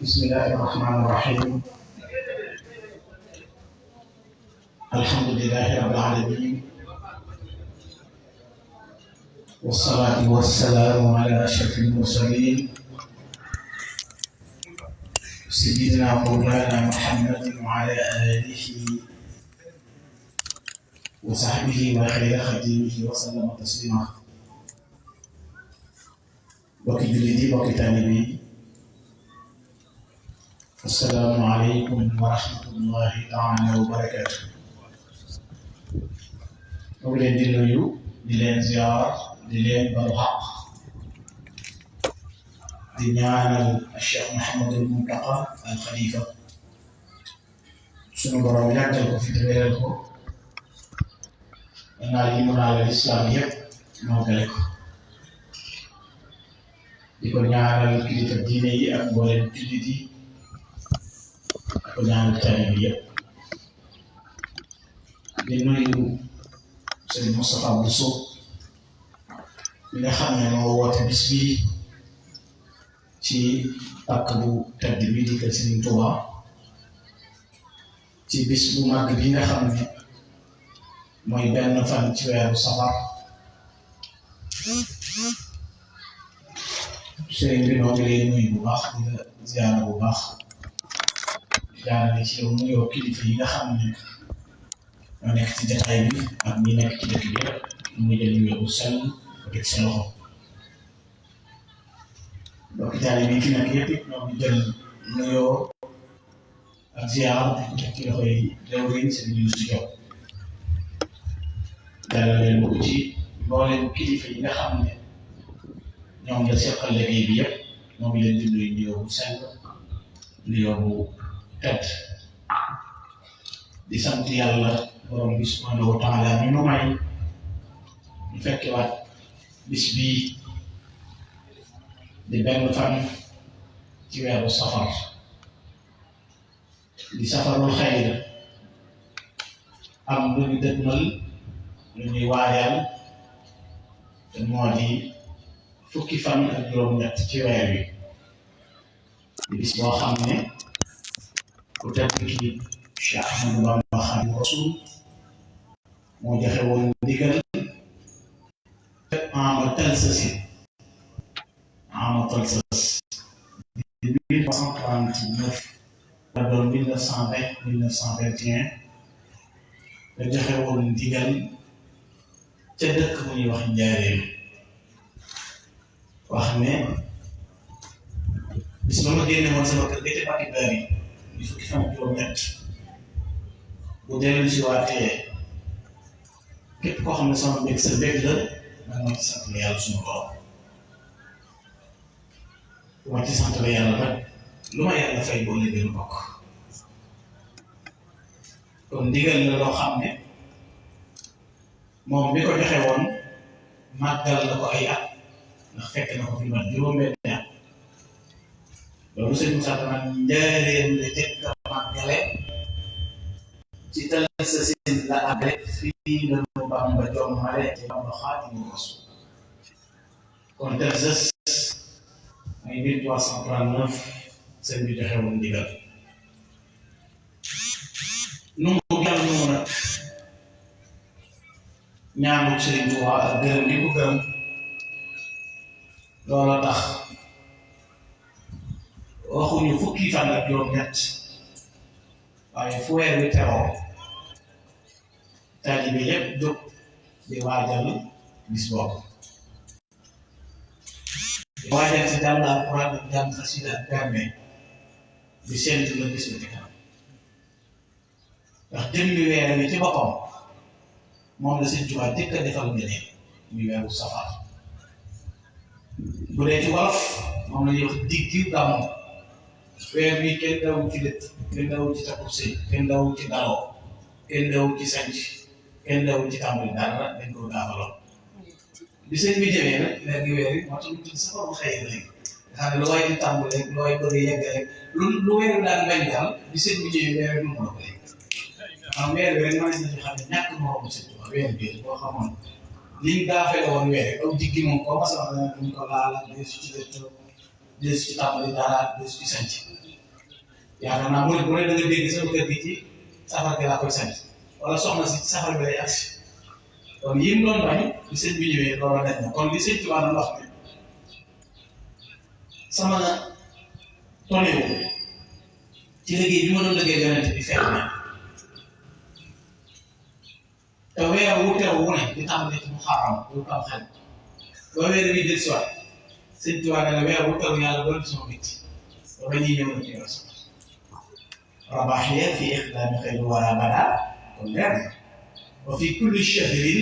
بسم الله الرحمن الرحيم. الحمد لله رب العالمين، والصلاة والسلام على أشرف المرسلين سيدنا مولانا محمد وعلى آله وصحبه وخير خديمه وسلم تسليما. بوكي جلدي بوكي تانبي، السلام عليكم ورحمة الله تعالى وبركاته. نقولين دي نيو دي لين زيار دي لين برحق دي نيان الشيخ محمد المنتقى الخليفة سنو برام يعجل في تبيركو أن الإيمان على الإسلام يب موكلكو ديكو نيان الكليفة الديني أكبر الجديدي أكو نيان التانبية دي نيو سيد مصطفى بوسو من خامن moo woote bis bi ci pàkk bu tedd bi di kër Serigne Touba ci bis bu màgg bi nga xam ne mooy benn fan ci weeru safar. Serigne bi noo ngi lay nuyu bu baax di la ziyaara bu baax jaarale ci yow nuyoo kilifa yi nga xam ne ñoo nekk ci jotaay bi ak ñi nekk ci dëkk bi yëpp ñu ngi jël nuyoo bu sell ko teg sa loxo. donc jaarale bi fi nekk yëpp ñoo ngi jël nuyoo ak ziyaar di ko teg ci loxo yi jawriñ seen yu si jox jaarale leen ko ci mbooleem kilifa yi nga xam ne ñoom la seqal liggéey bi yëpp ñoo ngi leen di nuyu nuyoo bu sell nuyoo bu tedd di sant yàlla borom bi subhanahu wa taala mi nu may ñu fekkewaat bis bii di benn fan ci weeru safar di safarul xayr am lu ñu dëgmal lu ñuy waajal te moo di fukki fan ak juróom-ñett ci weer wi di bis boo xam ne ku tedd ki Cheikh Ahmadou Bamba Xaadimu Rasuul moo joxe woon ndigal ama Talsas di 1339 la doon 1920-1921 la joxe woon ndigal ca dëkk bu ñuy wax Njaaréem wax ne bis ba ma génne woon sama kër ga ca Mbàkke Bari di fukki fan ak juróom-ñett bu dellu si waatee képp koo xam ne sama mbég sa mbég la man ma ci sant la yàlla suñu borom bu ma ci sant la yàlla nag lu ma yàlla fay boo léegi lu bokk kon ndigal la loo xam ne moom bi ko joxe woon màggal la ko ay at ndax fekk na ko fi man juróom-benn at loolu sëñ Moussa nag Njaaréem la jëkk a màggale ci Talsas la àggale fii la ñu Bamba jommale ci Bamba Xaadimu Rasuul kon Talsas mooy 1339 sëñ bi joxe woon ndigal nu mu gàll ñu nag ñaanu Serigne Touba ak gërëm di ko gërëm loola tax waxuñu fukki fan ak juróom-ñett waaye fu weer wi teroo taalibe yépp jóg di waajal bis boobu di waajal si jàng Alxuraan ak jàng xasida ak berne di séntu la bis bi ci kanam ndax jëmmi weer wi ci boppam moom la Sëñ Tuubaa jëkk a defal ngëneel muy weeru safar bu dee ci wolof moom la ñuy wax diggu gàmmu weer wi kenn dawul ci dëkk kenn dawul ci takku sëy kenn dawul ci daloo kenn dawul ci sanc kenn dawul ci tàmbali dara dañ ko gaafaloon bi sëñ bi jëmee nag léegi weer yi moo tax ñu tudd safarul xayr léegi nga xam ne lu waay di tàmbali rek lu waay bëgg yegg rek lu weer wi daan bañ daal bi sëñ bi jëmee weer wi du mën a ko léegi xam weer wi rek mën nañ ci xam ne ñàkk moromu sëñ Tuubaa weer bi boo xamoon liñ gaafee woon weer aw jiggi moom ko masala duñ ko laala deesu ci dëtt deesu ci tàmbali dara deesu ci sanc yaakaar naa mooy bu ne da nga dégg sama kër gi ci safar gi laa koy sant wala soxna si ci safar bi lay agsi kon yim doon bañ li sëñ bi ñëwee loolu dañ na kon li sëñ Tuubaa doon wax ne sama tonewu ci liggéey bi ma doon liggéey yonent bi fekk na te weer wu teew wu ne di tàmbali ci Muharram wu tam xarit ba weer wi del si waat sëñ Tuubaa ne la weer wu teew yàlla doon ci sama bitti ba ba ñuy ñëw na ci yow sax rabaaxiya fi ixdaami xayri wara bada kon leer na wa fi kulli shahrin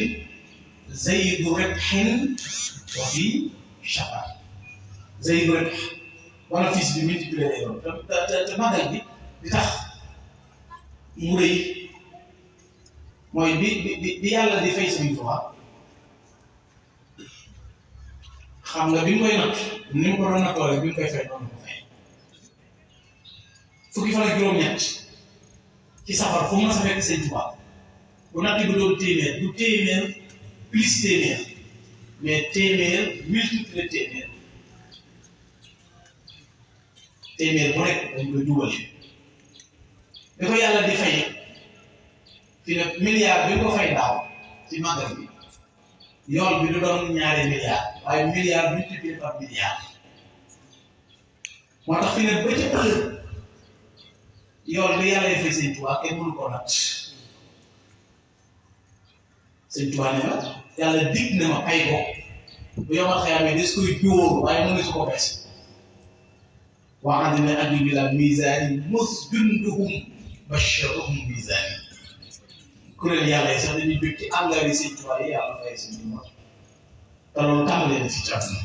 zaydu ribhin wa fi shafar zaydu ribh bénéfice bi multiplié lay doon te màggal bi di tax mu rëy mooy bi yàlla di fay Sëriñ Tuubaa xam nga bi mu koy natt ni mu ko doon nattoolee bi mu koy fay doon ko fay fukki fan ak juróom-ñett ci safar fu mu mës a fekk Sëriñ Tuubaa bu natt bi doon téeméer du téeméer plus téeméer mais téeméer multiplié téeméer bu nekk dañ koy dugal bi ko yàlla di fay fi ne milliard bi ko fay daaw ci màggal bi yool bi du doon ñaari milliard waaye milliard multiplié par milliard moo tax fi ne ba ca ëllëg yool bi yàlla fay Sëñ Tuubaa kenn mënu ko natt Sëñ Tuubaa ne la yàlla dig na ma pay ko bu yomal xëyaamee des koy jóor waaye mu ngi su ko bees وعندنا أن بلا ميزان مسجندهم بشرهم ميزان كل يلا يسأل لي بكي الله يسير توالي يلا فايسين دمار تلو تامل في جابنا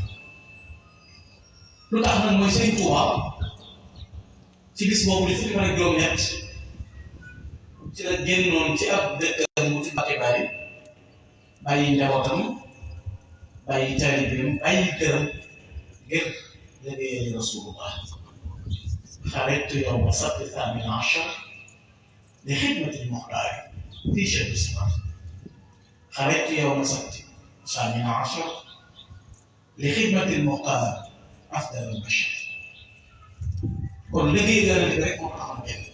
لو تأخذ من سين توال تيجي بقول في كمان يوم يات تلا جن نون تأب دكتور باكي باي نجاوتهم باي تالبهم باي كرم غير لدي رسول الله خرجت يوم السبت 18 لخدمة المختار في شهر صفر خرجت يوم السبت 18 لخدمة المختار أفضل البشر كل الذي قال لك مقام جميل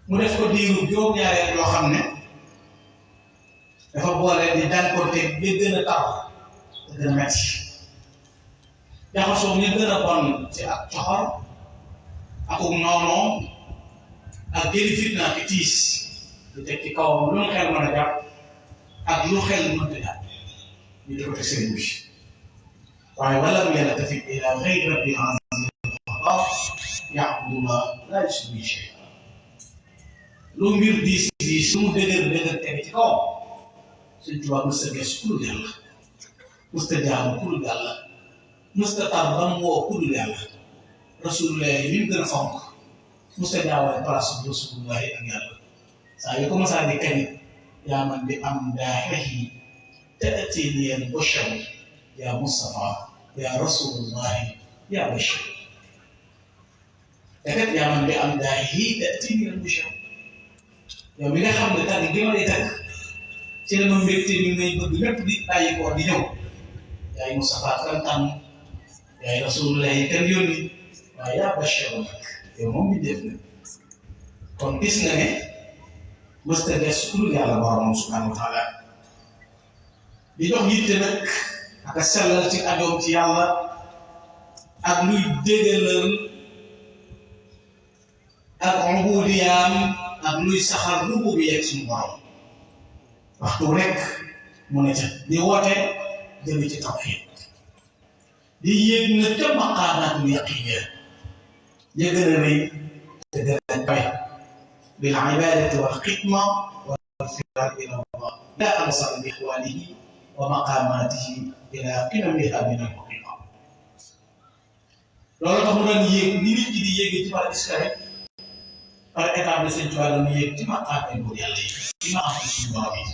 mu def ko diiru juróom-ñaareel yoo xam ne dafa boole di dànkoonte bi gën a taw te gën a metti jaxasoo ñu gën a bon ci ak coxor akuk noonoo ak jëli fitna ak tiis di teg ci kawam lu xel mën a jàpp ak lu xel mënta jàpp ñu di ko teg sëriñ bi waaye wala mu yàlla tafit ila ghayri rabbi azim ya'budullah la yushriku bihi shay'an lu mbir diis diis lu mu dëgër dëgër teg ci kawam Sëriñ Tuubaa mës a gëstu ku dul yàlla mës a jaamu ku dul yàlla mustatar ba mu woo ku dul yàlla rasulullah yi mu gën a fonk musta jaawale place rasulullah ak yàlla saa yu ko masaa di kañ yaa man bi am daaxihi ta'tini al bashar yaa Mustafa yaa rasulullah yaa bashar te kat yaa man bi am daaxihi ta'tini al bashar yow mi nga xam ne tàgg gi ma lay tàgg ci la ma mbégte mi ngay bëgg lépp di bàyyi ko di ñëw yaay Mustafa kan tànn yaay rasulullah yi kenn yónni waaye yaa bashar nag yow moom mi def na kon gis nga ne mësta des ku dul yàlla borom subhanahu wa taala di jox yitte nag ak a sellal ci ajoom ci yàlla ak luy déggalal ak ubudiyaam ak luy saxal rububiyya suñu borom waxtu rek mu ne ca di woote jëme ci tawxiid di yéeg na ca maqaamaatul yaqiiniyya ya gën a rëy te gën a bay bil ibaadati wal xidma wal firaar ila Allah la amsal bi ixwaanihi wa maqaamaatihi ila qimamiha min al haqiqa loolu tax mu doon yéeg ni nit ñi di yéeg ci par escalier par étape la Sëñ Tuubaa doon yéeg ci maqaamay buur yàlla yi ci maqaamay suñu borom yi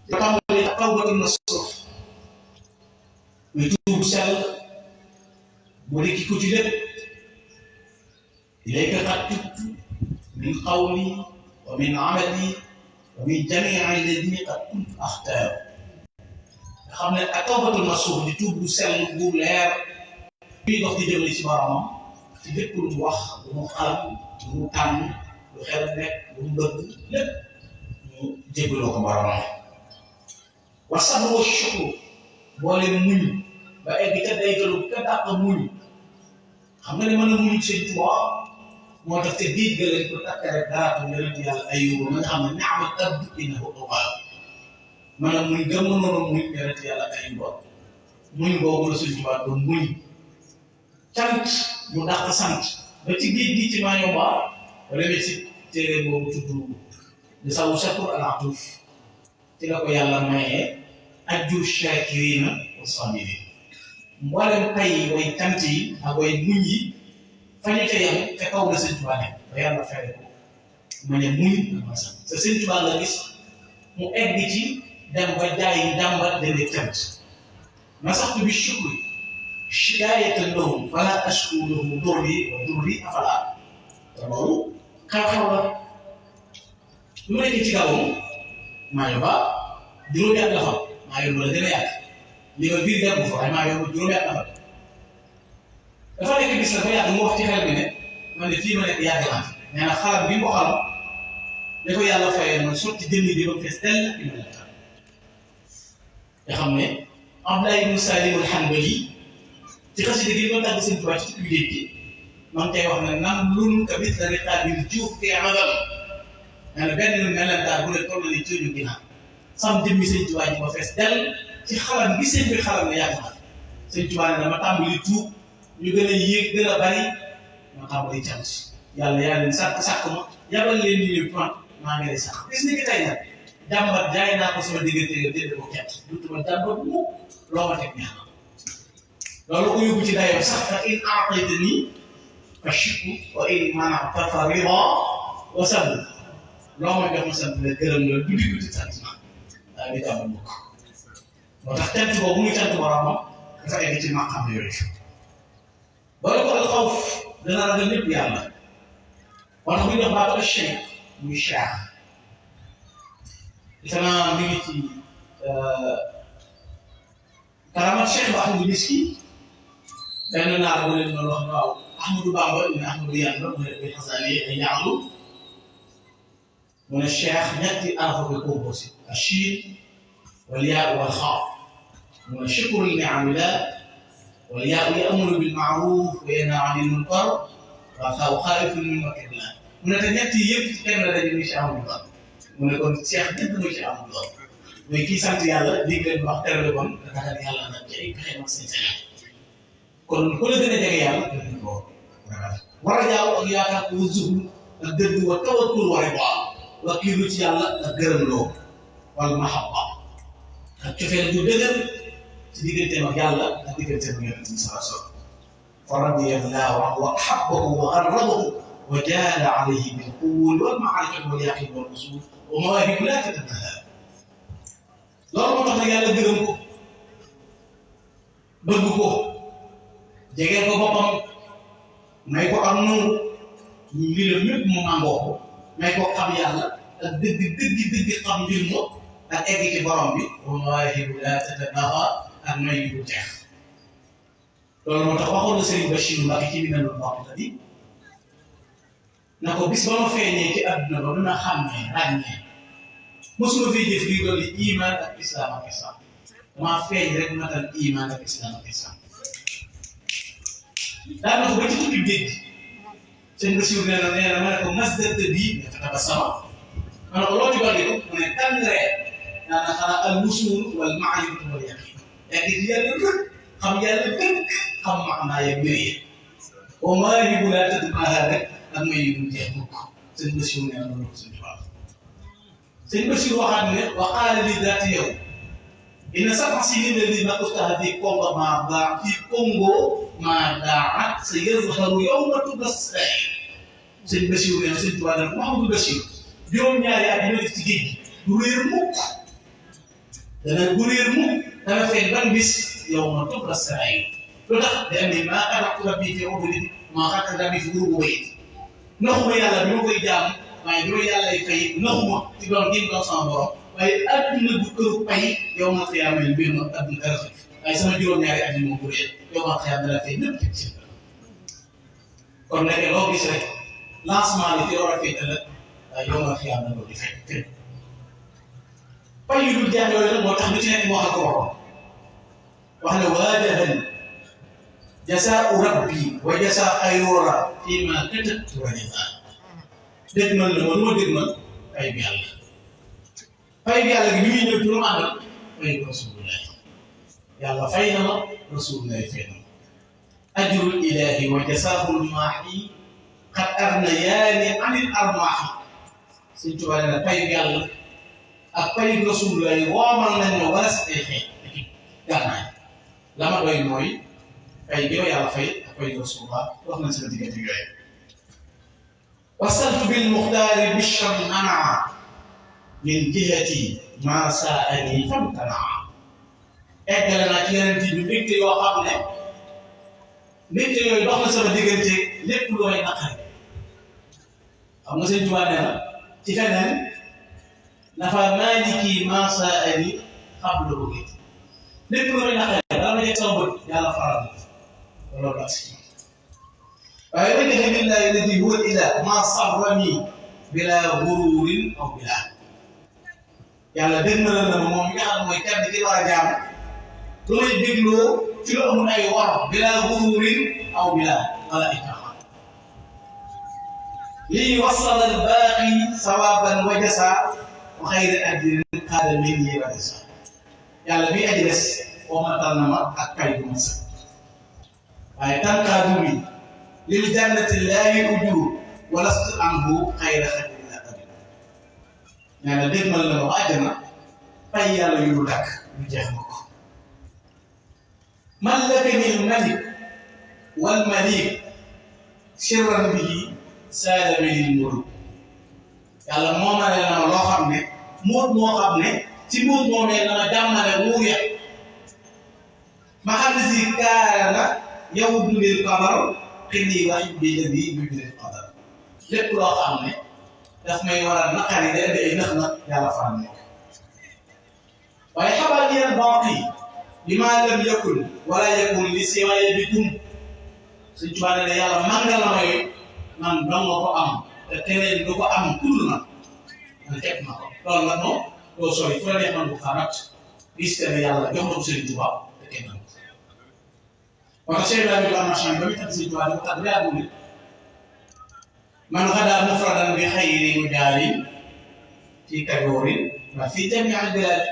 yoo tàmbali tawbatu nasuh muy tuub sell bu rekki ko ci lépp ilayka qad tubtu min qawli wa min amali wa min jamii alladi qad kuntu axtaaru nga xam ne ak tawbatu nasuh di tuub bu sell bu leer bii dox di jëmale ci boromam ci lépp lu mu wax lu mu xalam lu mu tànn lu xel nekk lu mu bëgg lépp mu jégaloo ko boromam. wa sabru wa shukru boole muñ ba egg ca day gëlu ka dàq muñ xam nga ne mën na muñ Sëñ Tuubaa moo tax te biir gële ko takk rek dara yonent yàlla Ayyuba ma nga xam ne ni'mal abdu innahu awwaab mën a muñ gëm noonu muñ yonent yàlla Ayyuba muñ boobu la Sëñ Tuubaa doon muñ cant mu dàq sant ba ci géej gi ci Mayumba wala ba ci téere boobu tudd Lisaawu Shakur al-Atuuf ci la ko yàlla mayee ajru shaakiriina wa saabiriin mboolem pay way cant yi ak way muñ yi fañu ca yam ca kaw la Sëñ Tuubaa nekk ba yàlla fere ko ma ne muñ ak ma sant te Sëñ Tuubaa nga gis mu egg ci dem ba jaay jàmbat dene cant nasaxtu bi shukri shikaayatan lahum falaa ashku lahu durri wa durri afalaa te loolu xew-xew la lu ma nekk ci kawam Mayumba juróomi at la fa Mayumba la gën a yàgg li ma biir dem fa waaye Mayumba juróomi at la fa dafa nekk bis la ba yàgg mu wax ci xel bi ne man de fii ma nekk yàgg naa fi nee na xalam bi mu xalam ne ko yàlla fayee man sotti jëmmi bi ba mu fees dell ak yu mel nga xam ne Abdoulaye ibn Salim al-Hanbali ci xasida gi doon tàgg Sëñ Tuubaa ci tukki géej gi man tey wax ne nam lun ka bis la riqaabil juuf fi amadal nee na benn melentaan bu ne toll ni coono ginnaaw sam jëmmi Sëñ Tuubaa ji ba fees dell ci xalam bi sëñ bi xalam ne yàgg na Sëñ Tuubaa ne dama tàmbali tuub ñu gën a yéeg gën a bari ma tàmbali cant yàlla yaa leen sàkk ma yabal leen ñu ñëw point maa ngi lay sax bis ni ki tey nag jàmbat jaay naa ko sama diggante yow jënd ko kett dutuma jàmbat mukk loo ma teg ñaar loolu ko yóbbu ci dayoo sax fa in a'taytani fa shukru wa in mana'ta fa rida wa sabr loo ma jox ma sant la gërëm la du diggu ci sant ma daa ngi jàmbat mukk moo tax cant boobu muy cant boromam dafa egg ci maqam yooyu boole ko al xawf dana ragal lépp yàlla moo tax muy dox baatu al cheikh muy cheikh defe naa mi ngi ci karamat cheikh ba Ahmadu Miski benn naar bu leen doon wax ne waaw Ahmadu Bamba ñu ne Ahmadu yàlla mu ne bi xasaani ay ñaxlu mu ne cheikh ñetti arafa koy composé achine wal yaa wal xaaf mu ne shukru ni'amillah والياء يأمر بالمعروف وينهى عن المنكر والخاء خائف من مكر الله mu ne te ñett yi yëpp ci kenn la daje muy Cheikh Amadou Bamba mu ne kon Cheikh dëgg mooy Cheikh Amadou Bamba mooy kii sant yàlla dig leen wax tere bon te ragal yàlla nag ci ay pexe mag seen seen kon ku la gën a jege yàlla gën ko ragal war a jaaw ak yaakaar ko zuhlu ak dëgg wa tawakkul wa riba wakiilu ci yàlla ak gërëm loo wal mahabba ak cofeel bu dëgër ci digganteem ak yàlla ak digganteem ak Yonent bi sallallahu alayhi wa sallam fa radiyallahu anhu wa ahabbahu wa gharrabahu wa jaada alayhi bil quwwati wal ma'arifati wal yaqin wal usul wa mawaahib la tatanaha loolu moo tax nag yàlla gërëm ko bëgg ko jege ko boppam may ko am nu mbiram yëpp mu màngoo ko may ko xam yàlla ak dëgg xam mbir mo ak egg ci borom bi wa mawaahib la tatanaha ak may yu dul jeex loolu moo tax waxoon na Serigne Bachir Mbacké ci Minanul Baaqil na ko bis ba ma feeñee ci àdduna ba dina xam ne ràññee mosuma fee jëf luy dolli iman ak islam ak islam damaa feeñ rek matal iman ak islam ak islam daan na ko ba ci tukki géej sëñ Bachir nee na ma ne ko masdar bii dafa tabassama ma ne ko loo ci dolli ko mu ne tàngree naan na xanaa al wusul wal ma'rifatu wal yaqin egg ci yàlla rek xam yàlla dëgg xam maanaa ya mbir yi wa mawaahibu laa tatanaha rek ak may yu dul jeex mukk sëñ Bachir nee na loolu ko sëñ Tuubaa sëñ Bachir waxaat ne wa qaala li daati yow inna sab'a siniina li naqustaha fi Congo maa daa'at sa yazharu yawma tubla as-saraa'ir sëñ Bachir nee na sëñ Tuubaa ne Mouhamadou Bachir juróom-ñaari at yi ma def ci géej gi du réer mukk dana du réer mukk dana feeñ ban bis yawma tubla as-saraa'ir lu tax day am ni maa xalaqtu rabbii fi ubudin maa xalaqtu rabbii fi ubudiyyah naxuma yàlla bi ma koy jaam waaye bi ma yàlla ay fay naxuma ci doon gi doon sama borom waaye adduna bu këru pay yow ma xiyaamee mbir ma adduna waaye sama juróom-ñaari at yi moom bu dee yow maa xëy na fay lépp ci kon nag loo gis rek lancement bi ci war a fay ëllëg waaye yow maa xëy na loolu di fay pay yu dul jeex yooyu nag moo tax lu ci nekk moo xam ko boppam wax ne waajaban jasaau rabbi wa jasa xayroora fii ma katabtu wa jazaa dégmal na ma lu ma dégmal pay bi yàlla gi bi muy ñëw ci lu mu àndal pay bi rasulullah yàlla fay na ma rasulullah fay na ma ajrul ilahi wa jasaahul maahi qad arnayaani anil armaahi Sëñ Tuubaa nee na pay bi yàlla ak pay bi rasulullah yi woomal nañ ma wala si ay xeet ak gànnaay la ma doy mooy pay bi yow yàlla fay ak pay bi rasulullah wax nañ sama diggante yooyu wasaltu bil muxtaari bishran manaa min jihati ma saani famtanaa eggale naa ci yeneen bi mbégte yoo xam ne mbégte yooyu dox na sama diggante lépp lu may naqari xam nga Sëñ Tuubaa nee na ci feneen nafa maaliki ma saani xabla bëgg lépp lu may naqari dara ma yegg sama bët yàlla faral na loolu ak si waaye wajjaha lillahi alladi huwa ilah ma sarrani bila gururin aw bila yàlla dégg na la moom mi nga xam ne mooy kenn ki war a jaam lu may dégloo ci lu amul ay war bila gururin aw bila wala ay taxaw lii wasal al baaqi sawaban wa jasa wa xayri ajrin xaada min yi wa jasa yàlla bi aji des wamatal na ma ak pay bu ma sax waaye tànkaadu bi lil jannati laahi ujur walastu anhu xayra xajrin la abid nee na dégmal na ma àjjana pay yàlla yu dul dakk ñu jeex ma ko mallakani al malik wal malik sirran bihi saalami lil muluk yàlla moomale na ma loo xam ne muut moo xam ne ci muut moomee na ma jàmmale wuur ya ma xam ne si kaara yow dundil kabar xindi wax bi la bii ñu dundil kabar lépp loo xam ne daf may war a naqari da indi ay nëx na yàlla faral nekk waaye xabaar yéen banq yi li maa lam yakun wala yakun li siwaye bi tum Sëñ Tuubaa ne yàlla màngal na may man dong nga ko am te keneen du ko am kull na man teg na ko loolu nag moom doo sori fu la neex man bu xaaraat gis te ne yàlla jox na ko Sëñ Tuubaa te kenn na ko wala Cheikh Ibrahima Ba Marchand ba muy tàgg Sëñ Tuubaa dafa tàgg yaa ngi man xadaa mufradan bi xayri mujaalin fii kajoorin wa fii jamii al bilaad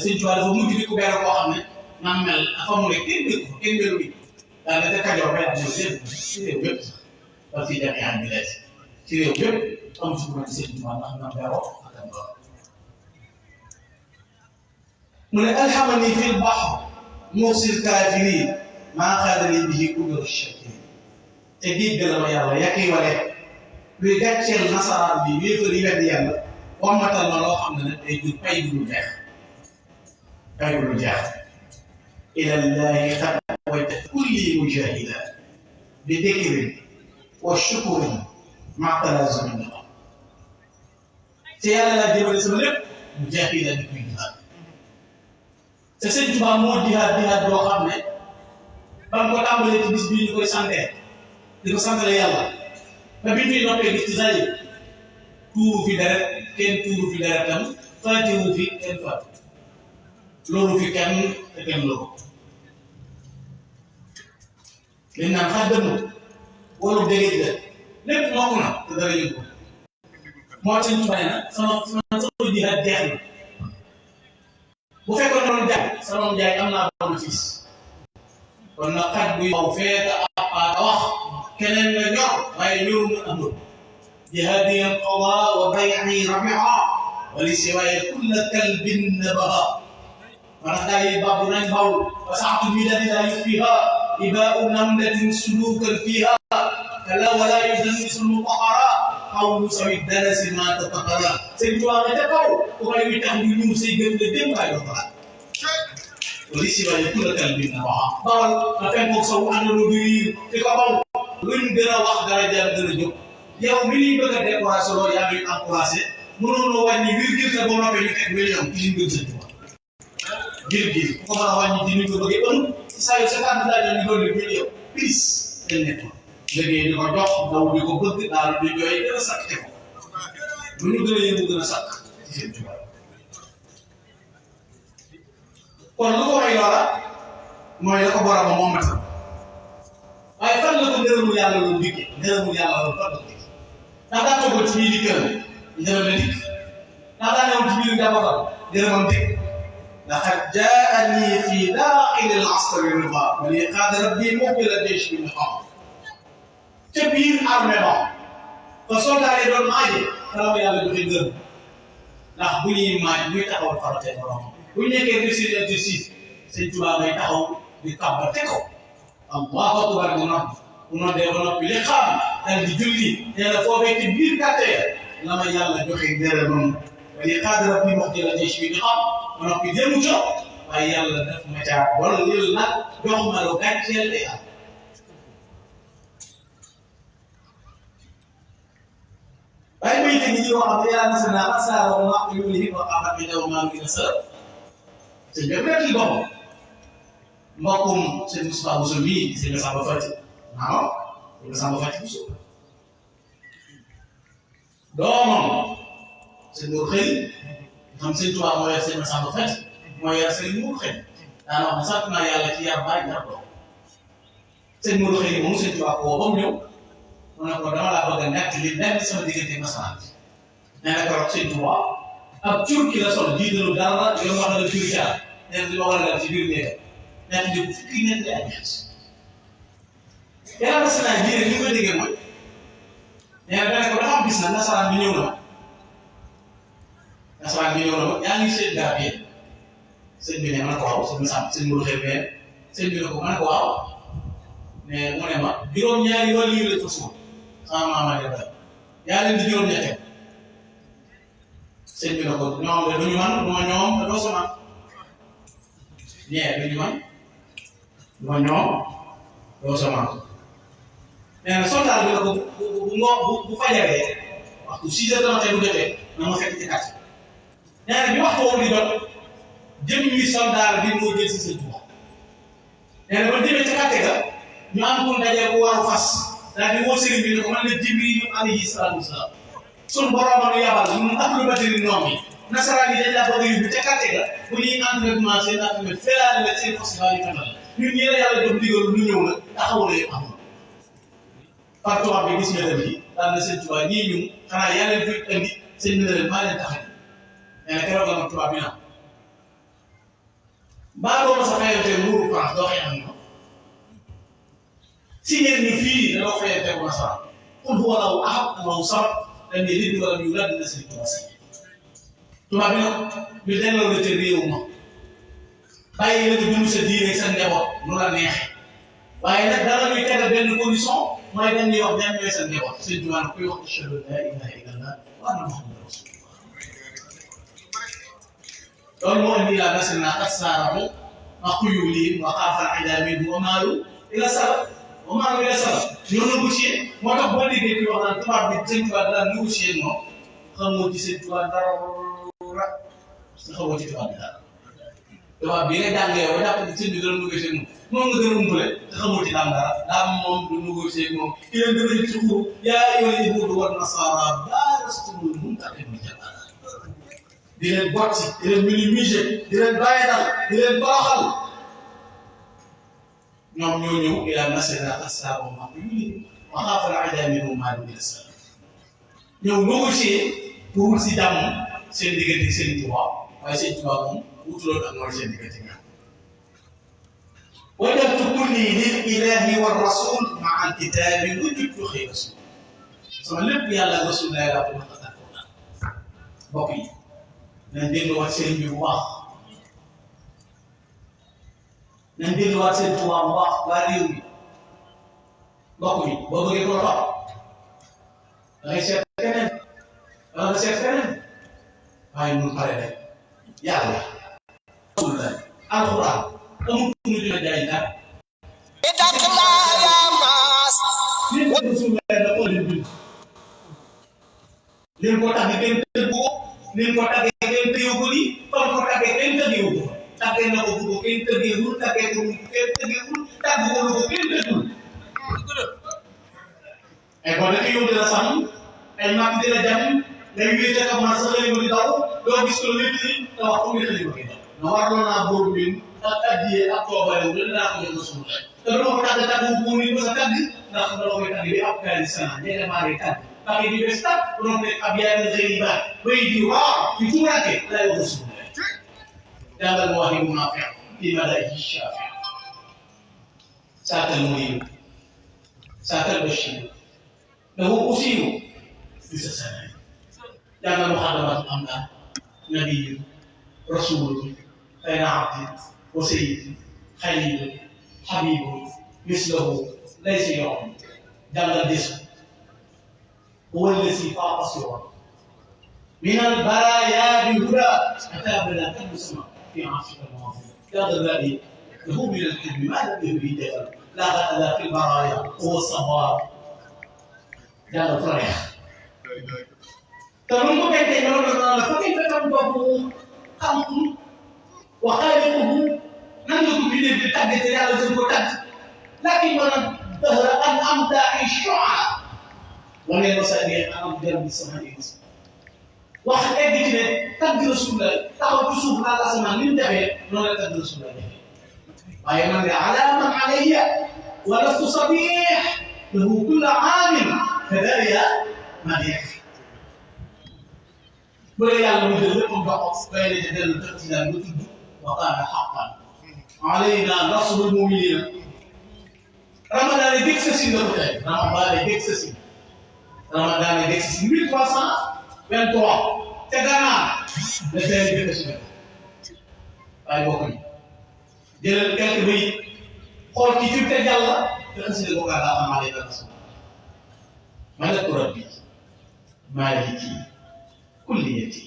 Sëñ Tuubaa dafa mujj di ko beral koo xam ne man mel afa mu ne kenn dëkk ko kenn melu bi daanaka kajoor bay am ci réew yëpp sax wa fii jamii al bilaad ci réew yëpp amu ci ku mel Sëñ Tuubaa ndax nam beroo ak am doon mu ne alhamani fil bahr musil kaafiriin maa xaadani bihi kudur shakirin te géej ga la ma yàlla yàqi wale luy gàcceel nasaraan bi wéefar yi weddi yàlla wammatal ma loo xam ne nag day jur pay bu dul jeex pay bu dul jeex ilallahi qad wajjah kulli mujahida bi dikrin wa shukrin ma talazumi na te yàlla laa jëmale sama lépp mujahida di koy jihaad te Sëñ Tuubaa moo jihaad boo xam ne ba nga ko tàmbalee ci bis bii ñu koy santee di ko santale yàlla ba bi ñu noppee gis ci saa yi tuuru fi deret kenn tuuru fi deretam faatiwu fi kenn faatu loolu fi kenn te kenn loolu liñ naan xàddanu wala dégg la lépp mokk na te dara yëngu moo Sëñ Tuubaa nee na sama jihaad jeex na bu fekkoon noonu jaay sama jaay am naa bénéfice kon nag xaj bu yow feeta appaata wax keneen la ñor waaye ñëw mu amul jihaadiyan qada wa bay'i rabia wa li siwaye kulla kalbin nabaha wala gaa yi babu nañ baw wa saatu midani la yukfiha ibaa'u namlatin sulukan fiha kala wala yudannisul muqara xawlu sawi danasi ma tataqara Sëñ Tuubaa nga ca kaw ku koy wi tax ñu ñu say gën la dem waay do xalaat wala si waaye kulla kalbin nabaha bawal nga fekkoog saw àndandoo du riir fi ko baw luñ gën a wax dara jar gën a jóg yow mi ñuy bëgg a découragé loo yaa ngi encouragé mënoon wàññi virgule te boo noppee ñu teg million ci liñ gën Sëñ Tuubaa ngir gis ku ko mën a wàññi ci ni ko bëggee ëllëg ci saa yu 50 daal ñu doon def yow plus dañ nekk liggéey di ko jox daw di ko bëgg daal di jooy gën a sakk te ko lu ñu gën a yëngu gën a sakk ci seen tubaab kon lu ko may loola mooy la ko borom moom matal waaye fan la ko ngërëmul yàlla loolu dikkee ngërëmul yàlla loolu fan la ko dikkee ndax daa toogoon ci biir di kër ngërëm la dikk ndax daa newoon ci biir njabootam ngërëmam dikk laqad jaani fi daaqili al-asri ridaa wa li qaada rabbi muqbil al-jaysh bi niqaam ca biir armée ba fa soldat yi doon maaje xala ma yàlla joxe ngërëm ndax bu ñuy maaj buy taxawal faratee borom bu ñu nekkee réussir exercice sëñ Tuubaa ngay taxaw di kàbbar te ko Allahu akbar bu noppi bu noddee ba noppi li xam dal di julli nee na foofee ci biir kàttee la ma yàlla joxe ngërëmam wa li qaada rabbi muqbil al-jaysh bi niqaam ba noppi jëmu co waaye yàlla def ma caa wala lil nag jox ma lu gàcceel day am waaye bay te ñi wax am yàlla na naa asaara wa maa yulihi wa qamat bi daw maa ngi na sa te jëm rek li boppam mbokkum sëñ Moustapha Bousso mii sëñ Samba Fati waaw sëñ Samba Fati Bousso doomam sëñ Mour xëy xam sëñ Tuubaa moo yor sëñ Samba Fati moo yor sëñ Mour xëy daan wax ne sant naa yàlla ci yar baay yar doom sëñ Mour xëy moom sëñ Tuubaa ko ba mu ñëw mu ne ko dama laa bëgg a nekk li lenn sama diggante nasaraan bi nee na keroog sëñ Tuubaa ab cur ki la sol jiitalu dara yow wax na jur jaar nee na li ma war a def ci biir néegam nekk di ko fukki nekk ay ñett yàlla nasaraan bii rek li ma déggee mooy nee na dana ko dafa am bis nag nasaraan bi ñëw na yaa ngi seen garab yi sëñ bi ne ma ne ko waaw sëñ Modou Xew ne sëñ bi ne ko ma ne ko waaw mais mu ne ma juróom-ñaari wàll yu la fa suuf sama maama de ba yaa leen di juróom-ñetteel sëñ bi ne ko ñoom de duñu man duma ñoom te doo sama ñee duñu man duma ñoom doo sama nee na soldat bi ne ko bu fajaree waxtu 6 heures de matin bu jotee na ma fekk ci quartier nee na bi waxtu woowu di jot jëm mi soldat bi moo jël si sëñ Tuubaa nee na ba demee ci quartier ga ñu am ku ndaje bu waru fas daal di woo sëriñ bi ne ko man la Jibril alayhi salaatu wasalaam sun borom nu yabal ñun ahlu badri noom yi nasaraan yi dañ laa bëgg a yóbbu ca quartier ga bu ñuy entraînement seen entraînement felaale la seen festival yi kanal ñun ñi la yàlla jox ndigal ñu ñëw nag taxawu la yëpp amul par tubaab bi gis nga dem yi daal na seen tubaab ñii ñu xanaa yaa leen fi indi seen bi ne leen maa leen tax a nee na keroog la tubaab bi naan mbaa dooma sa fayante nguuru France doo xëy am ñoom si ngeen ni fii dañoo fayante bu nasaraan qul huwa Allahu ahad Allahu samad lam yalid wa lam yulad na sëriñ Tuubaa si tubaab bi nag ñu delloo la te réew ma bàyyi la nga dund sa diine sa njaboot nu la neexee waaye nag dara ñuy tegal benn condition mooy dañ ñuy wax ñan ñooy sa njaboot sëriñ Tuubaa nag kuy wax ashhadu an laa ilaaha illallah wa anna muhammadan rasulullah loolu moo indi laa nasir naa kat saaramu ma xuyu lii wa xaafal idaami wa maalu ila sala wa maalu ila sala ñoo négocié moo tax boo déggee kuy wax naan tubaab bi sëñ Tuubaa dara négocié moom xamoo ci sëñ Tuubaa dara nga xamoo ci tubaab bi dara tubaab bi nga jàngee ba jàpp ne sëñ bi dara négocié moom nga gën a umpale te xamoo ci daam dara daam moom du négocié moom ki leen gën a ci xur yaa ayyuhal yahuudu wan nasaara laa lastumul mumtahinuuna di leen botti di leen minimiser di leen bàyyital di leen baaxal ñoom ñoo ñëw ila nasrina assaaba ma yuli wa xaafal idaami wa maalu ila salaam ñëw négocier pour wut si jàmm seen diggante Sëriñ Tuubaa waaye Sëriñ Tuubaa moom wutuloon ak mooy seen diggante ñaar wajjahtu kulli lil ilaahi wa rasul maa al kitaabi wajjahtu xayra rasul sama lépp yàlla ak rasul lay laa ko wax ak mbokk yi nañ delluwaat sëriñ bi bu baax nañ delluwaat sëriñ Tuubaa bu baax waa réew mi mbokk mi boo bëggee ko topp da ngay seet keneen wala nga seet keneen waaye mun pare rek yàlla rasulullah alxuraan amul ñu dina jaay dara leen ko rasulullah la ko leen bind leen ko tax kenn tëgg ko leen ko tàggee kenn tëyewu ko nii kon ko tàggee kenn tëyewu ko tàggee na ko fu ko kenn tëggeewul tàggee ko lu ko kenn tëggeewul tàggu ko lu ko kenn tëggul ay kon nag yow dina sàmm ay mag dina jàmm ngay wéete ak man sa xëy di daw doo gis ko lépp ni te wax fu muy xëy di daw na warloon naa boobu bi ak addiyee ak toobaale wu dinaa ko jox suñu xel te doo ko tàgg tàgg bu mu nit ba sa tàgg ndax doo koy tàgg bi ab kaali sana ñeene maa ngi tàgg parce que di bes tàgg bu doon nekk ab yaay na xëy ba bay di waaw di tuuraake lay wax suñu xel jàngal ma wax yi mun naa feex di ma day ji shaafi saatal muhimu saatal bashir lahu usiru bi sa sana jàngal ma xadamaat am naa nabiyu rasul خير عبد وسيد خليل حبيب مثله ليس يعلم جل الجسم هو الذي فاق سواه من البرايا بهدى اتى بلا تبسم في عرشك المواضيع جل الذي له من الحلم ما لم يهدي جبل لا غدا في البرايا هو الصواب جل الفرح تنظر كيف يقولون فكيف تنظر خلق وخالقه ننظر بدين التقدس يا رجل التقدس لكن من الدهر ان امدح الشعراء ومن المسائل ان ابدل بالسماء wax egg ci ne tagg rasul la taxaw ci suuf naa asamaan ni mu defee noonu la tagg rasul la defee waaye man de ala man alayya wa lastu sabih lahu kullu aamin fadaya madih bu la yàlla mu jël lépp dox bay la dellu tëj ci daal nga tudd وقال حقا علينا نصر المؤمنين رمضان ديكسسي نوتاي رمضان ديكسسي 1323 تغانا نتاي ديكسسي ay bokkuñ jëlal quelque bi xool ki fi te yàlla te xasida ko kaa xam alayka rasul malak rabbi maliki kulliyati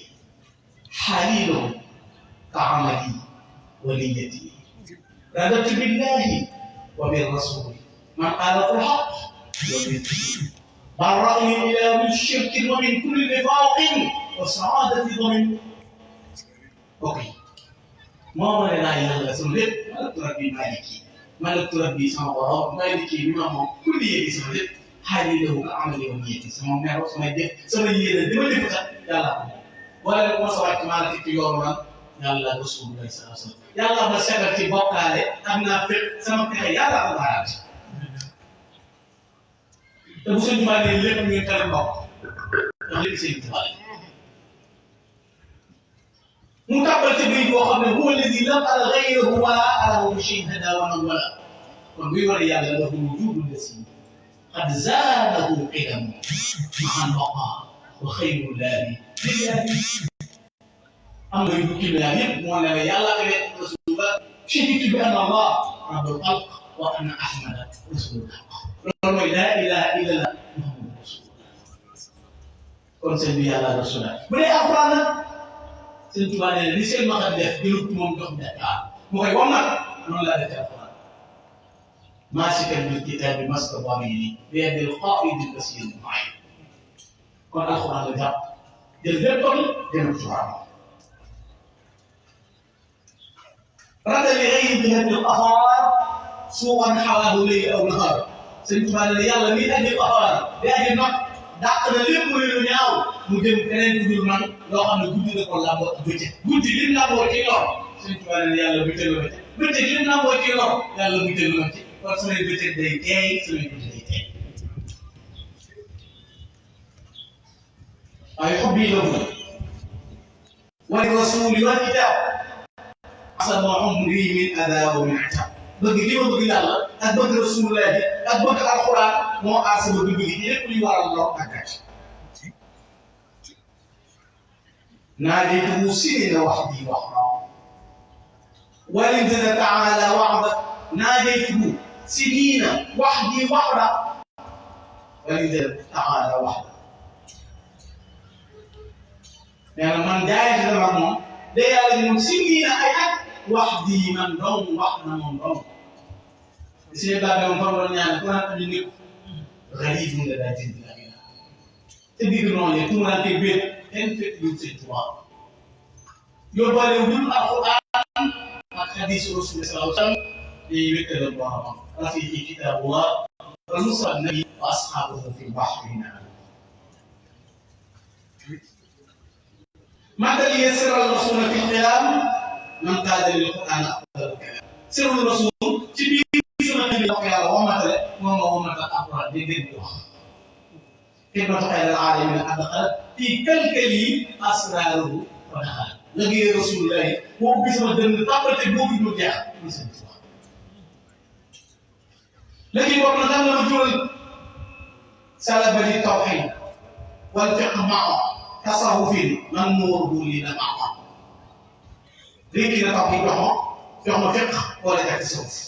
halilu كعملي وليتي رضيت بالله وبالرسول من قال في الحق وبالدين برأني إلى من الشرك ومن كل نفاق وسعادة ضمن اوكي ما من لا اله الا الله ملك ربي مالكي ملك ربي سما مالكي بما هو كل يدي سما حالي له كعملي ونيتي سما ميرو سما ديف سما يينا ديما ديف يلا ولا ما سوات مالك في يوم yàlla rasulullah sallallahu alayhi wasallam yàlla ma seetal ci bokkaale am naa fépp sama pexe yàlla ko baaraat te bu sëñ Tuubaa ne lépp ñu teel mbokk ndax lépp sëñ Tuubaa mu tàbbal ci biir boo xam ne huwa alladi lam ara ghayrahu wala arahu bi shay'in hada wa man wala kon buy war a yàlla lahu wujudu lasi qad zaadahu qidam ma'a baqa wa xayru laahi lillahi am na yu kii bi daal yëpp moo ne la yàlla ka nekk rasulullah shahidu bi anna allah rabbul xalq wa anna ahmada rasulul xalq loolu mooy laa ilaha illallah muhammadu rasulullah kon sëñ bi yàlla rasulullah bu dee alquran nag sëñ Tuubaa nee na li seen maxat def jëlut moom jox Dakar mu koy wam nag noonu laa defee alquran maasikan bil kitaabi maska wamini bi yadil qaa'idil basir maay kon alquran la jàpp jël léppam dem Tuubaa رد لغير جهة القهار سوءا حواه ليل أو نهار سنتبال يلا مين أجل القهار لأجل نق دعنا لب ويلونياو مجم كنين تدور من لو أن جودي نقول لابو بيتة جودي لين لابو كيلو سنتبال يلا بيتة بيتة بيتة لين لابو كيلو يلا بيتة بيتة فسمي بيتة داي سمي بيتة داي أي حبي لهم والرسول والكتاب sama umri min ada wa min atab bëgg li ma bëgg yàlla ak bëgg rasulullah ak bëgg alquran moo aar sama dund gi lépp luy waral lor ak gàcc ناديته سنين وحدي وحده ولنزل تعالى وحده ناديته سنين وحدي وحده ولنزل تعالى وحده يعني من جاي في المرمى ده يعني سنين أي وحدي من دون وحنا من دون سيدي بابي من فضل يعني كنا نجيب غريب من ذات الله تبي كنا يكون هذا بيت إن في يوسف تواب يبغى يقول القرآن hadiisu Rasul sallallahu alayhi wa sallam day wéttalal boromam rafiqi kitaabullah wa nusra nabi wa ashaabuhu fi bahri ماذا ليسر الرسول في الكلام من قاد للقرآن أفضل الكلام سر الرسول تبي سمع من القيامة وما الأقرأ دين كلمة خير العالمين أدخل في كلكلي أسراره ودخل لقي رسول الله هو بسم الدين طابت بوك الدنيا لكن وقت نقل رجل سلب للتوحيد والفقه معه تصوف منور لنا معه لكن توحيد معه فقه ولا تصوف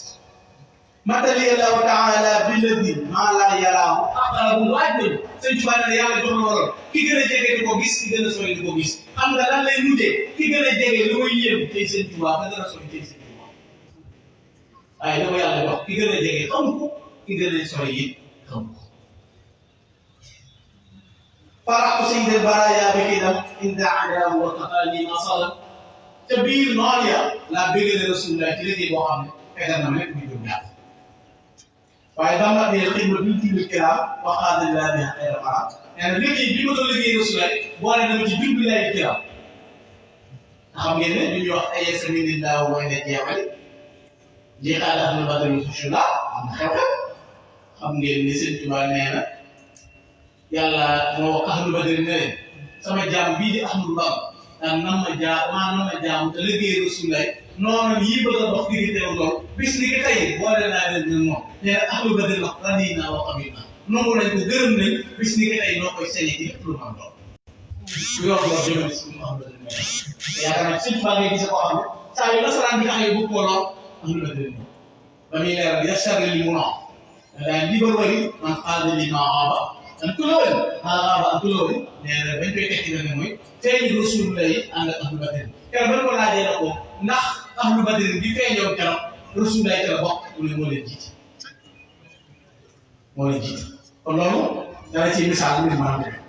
متى الله تعالى بالذي ما لا يراه أقرب الواجب سنجبنا يا جمهور كي غنا جيغي ديكو غيس كي غنا سوري ديكو غيس خم nga lan lay mujjé ki gëna jégé lu muy yëm tay seen tuba ka gëna sori tay seen tuba ay dama yalla wax ki gëna jégé xam ko ki gëna sori yi xam ko فرح سيد البرايا بكدم عند عداه وقفاني مصلا تبير ناريا لا بيجي رسول الله تلقي بوحنا كذا نملك بدنيا فإذا ما بيقيم بنتي بالكلام وقال الله بها خير مرات يعني لقي بيقول لقي رسول الله وأنا نمشي بالله الكلام xam ngeen ne ñu wax ay sabilillah mooy ne jeexal li xaala ahlu badri xushula am xew xam ngeen ni sëñ Tuubaa nee na yàlla moo wax ahlu badri ne leen sama jaam bii di ahlu bam daan nam ma jaam te liggéey Rasulullah noonu yii bëgg a dox diggante ak lool bis ni ki tey boole naa leen ñun moom nee na ahlu badri wax radina wa qabina nangu nañ ko gërëm nañ bis ni ki tey noo koy sañe ci lépp lu man doon yor jëmale si mu ahlu badri yaakaar naa sëñ Tuubaa ngay gis koo xam ne saa yu nasaraan bi taxawee bu ko lool ahlu badri ba muy leeral yasar li mu nox daan libar wari man xaada li ma xaaba an tulóori xaaba an tulóori nee na bañ koy tekki na ne mooy feeñu Rasulullah yi ànd ak ahlu badri keroog bañ ko laajee na ko ndax ahlu badri bi feeñoo keroog Rasulullah yi ca la bokk mu ne moo leen jiite kon loolu dana ci misaal mbir maanaam demee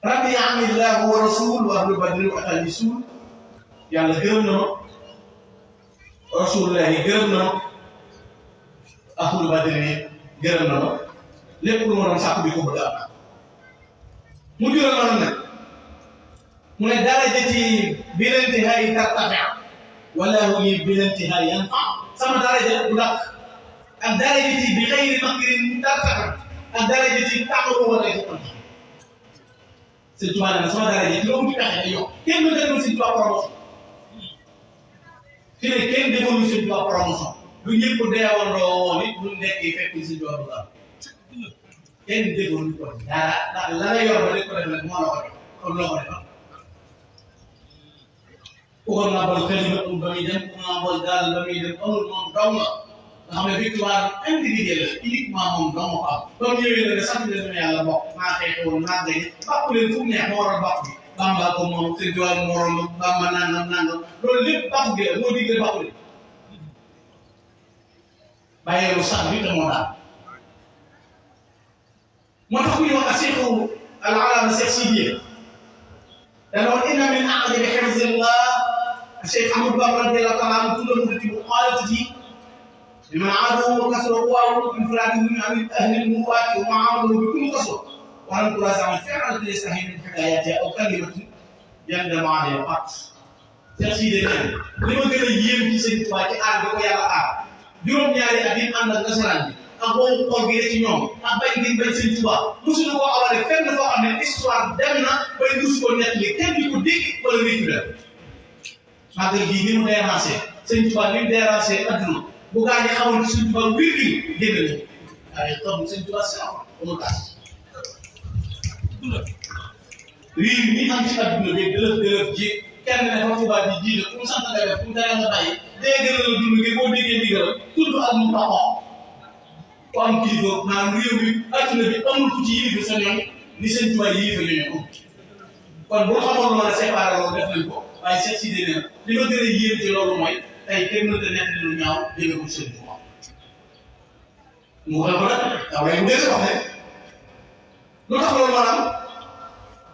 rabbi anillahu wa rasul wa ahlu badri wa atani suul yàlla gërëm na ma Rasulullah yi gërëm na ma ahlu badri gërëm na ma lépp lu ma doon sàkk bi ko bëgg am mu jural noonu nag mu ne darajati bilantihaay tartafi wallahu li bilantihaay yanfa sama daraja du dakk ak darajati bi xayri makrin tartafi ak darajati taxawu wala ci kon sëñ Tuubaa nee na sama daraja ci loolu pexe day yokk kenn du defal sëñ Tuubaa promotion fi ne kenn defal sëñ Tuubaa promotion du ñëpp deewandoo woon it bu nekkee fekk sëñ Tuubaa du am kenn defal ko dara ndax la nga yor ba lépp ko def nag moo la ko def kon loo ko defal ku ko ngàmbal xalima ba muy dem ku ngàmbal daal ba muy dem amul moom dong nga xam ne victoire individuelle la uniquement moom dong ko am comme ñëwee na ne sant leen yàlla bokk maa xeex woon maa gañe bàkku leen fu mu neex ma war a bàkku bi Bamba ko moom seen diwaan morom Bamba nangam loolu lépp bàkku bi la moo digle bàkku leen bàyyeelu sax bi te moo daal moo tax ku ñu wax Seexu al-Alaama Seex Sidiye dana woon inna min a'jabi hifzillah Cheikh Ahmadou Bamba radiyallahu ta'ala anhu tuddee ci muqaalatati liman aadahu wa kasra qawaahu min infiraadihi an ahli al-muwaati wa ma'aamalahu bi kulli qaswa wa lam turaza'a fi'lan yastahi min hikaayatiha aw kalimatin yandamu alayha qat Seex Sidiye li ma gën a yéem ci Sëñ Tuubaa ci aar bi ko yàlla aar juróom-ñaari at yi ànd ak nasaraan bi ak boobu xool gi ne ci ñoom ak bañ gi bañ Sëñ Tuubaa mosuñu koo awale fenn foo xam ne histoire dem na bay dus ko nettali kenn di ko dégg wala réccu la màggal gii ni mu déranger Sëñ Tuubaa ni mu déranger adduna bu gaa ñi xamoon ne Sëñ Tuubaa wér gi génn nañu waaye xam Sëñ Tuubaa si am amul tax riir ñi am ci adduna bi dëlëf ji kenn ne fa Tuubaa ji jiite ku mu sant nga def ku mu tere nga bàyyi dee gën a la dund ngir boo déggee ndigal tudd ak mu taxaw ku am kilifa maanaam réew mi adduna bi amul ku ci yilifa sa ñoom ni Sëñ Tuubaa yilifa ñooñu kon boo xamoon lu mën a séparé loolu def nañ ko waaye Seex Sidiye nee na li ma gën a yéem ci loolu mooy tey kenn mënta nekk lu ñaaw jëme ko Sëñ Tuubaa mu waxal ko nag waaye mu dee wax ne lu tax loolu maanaam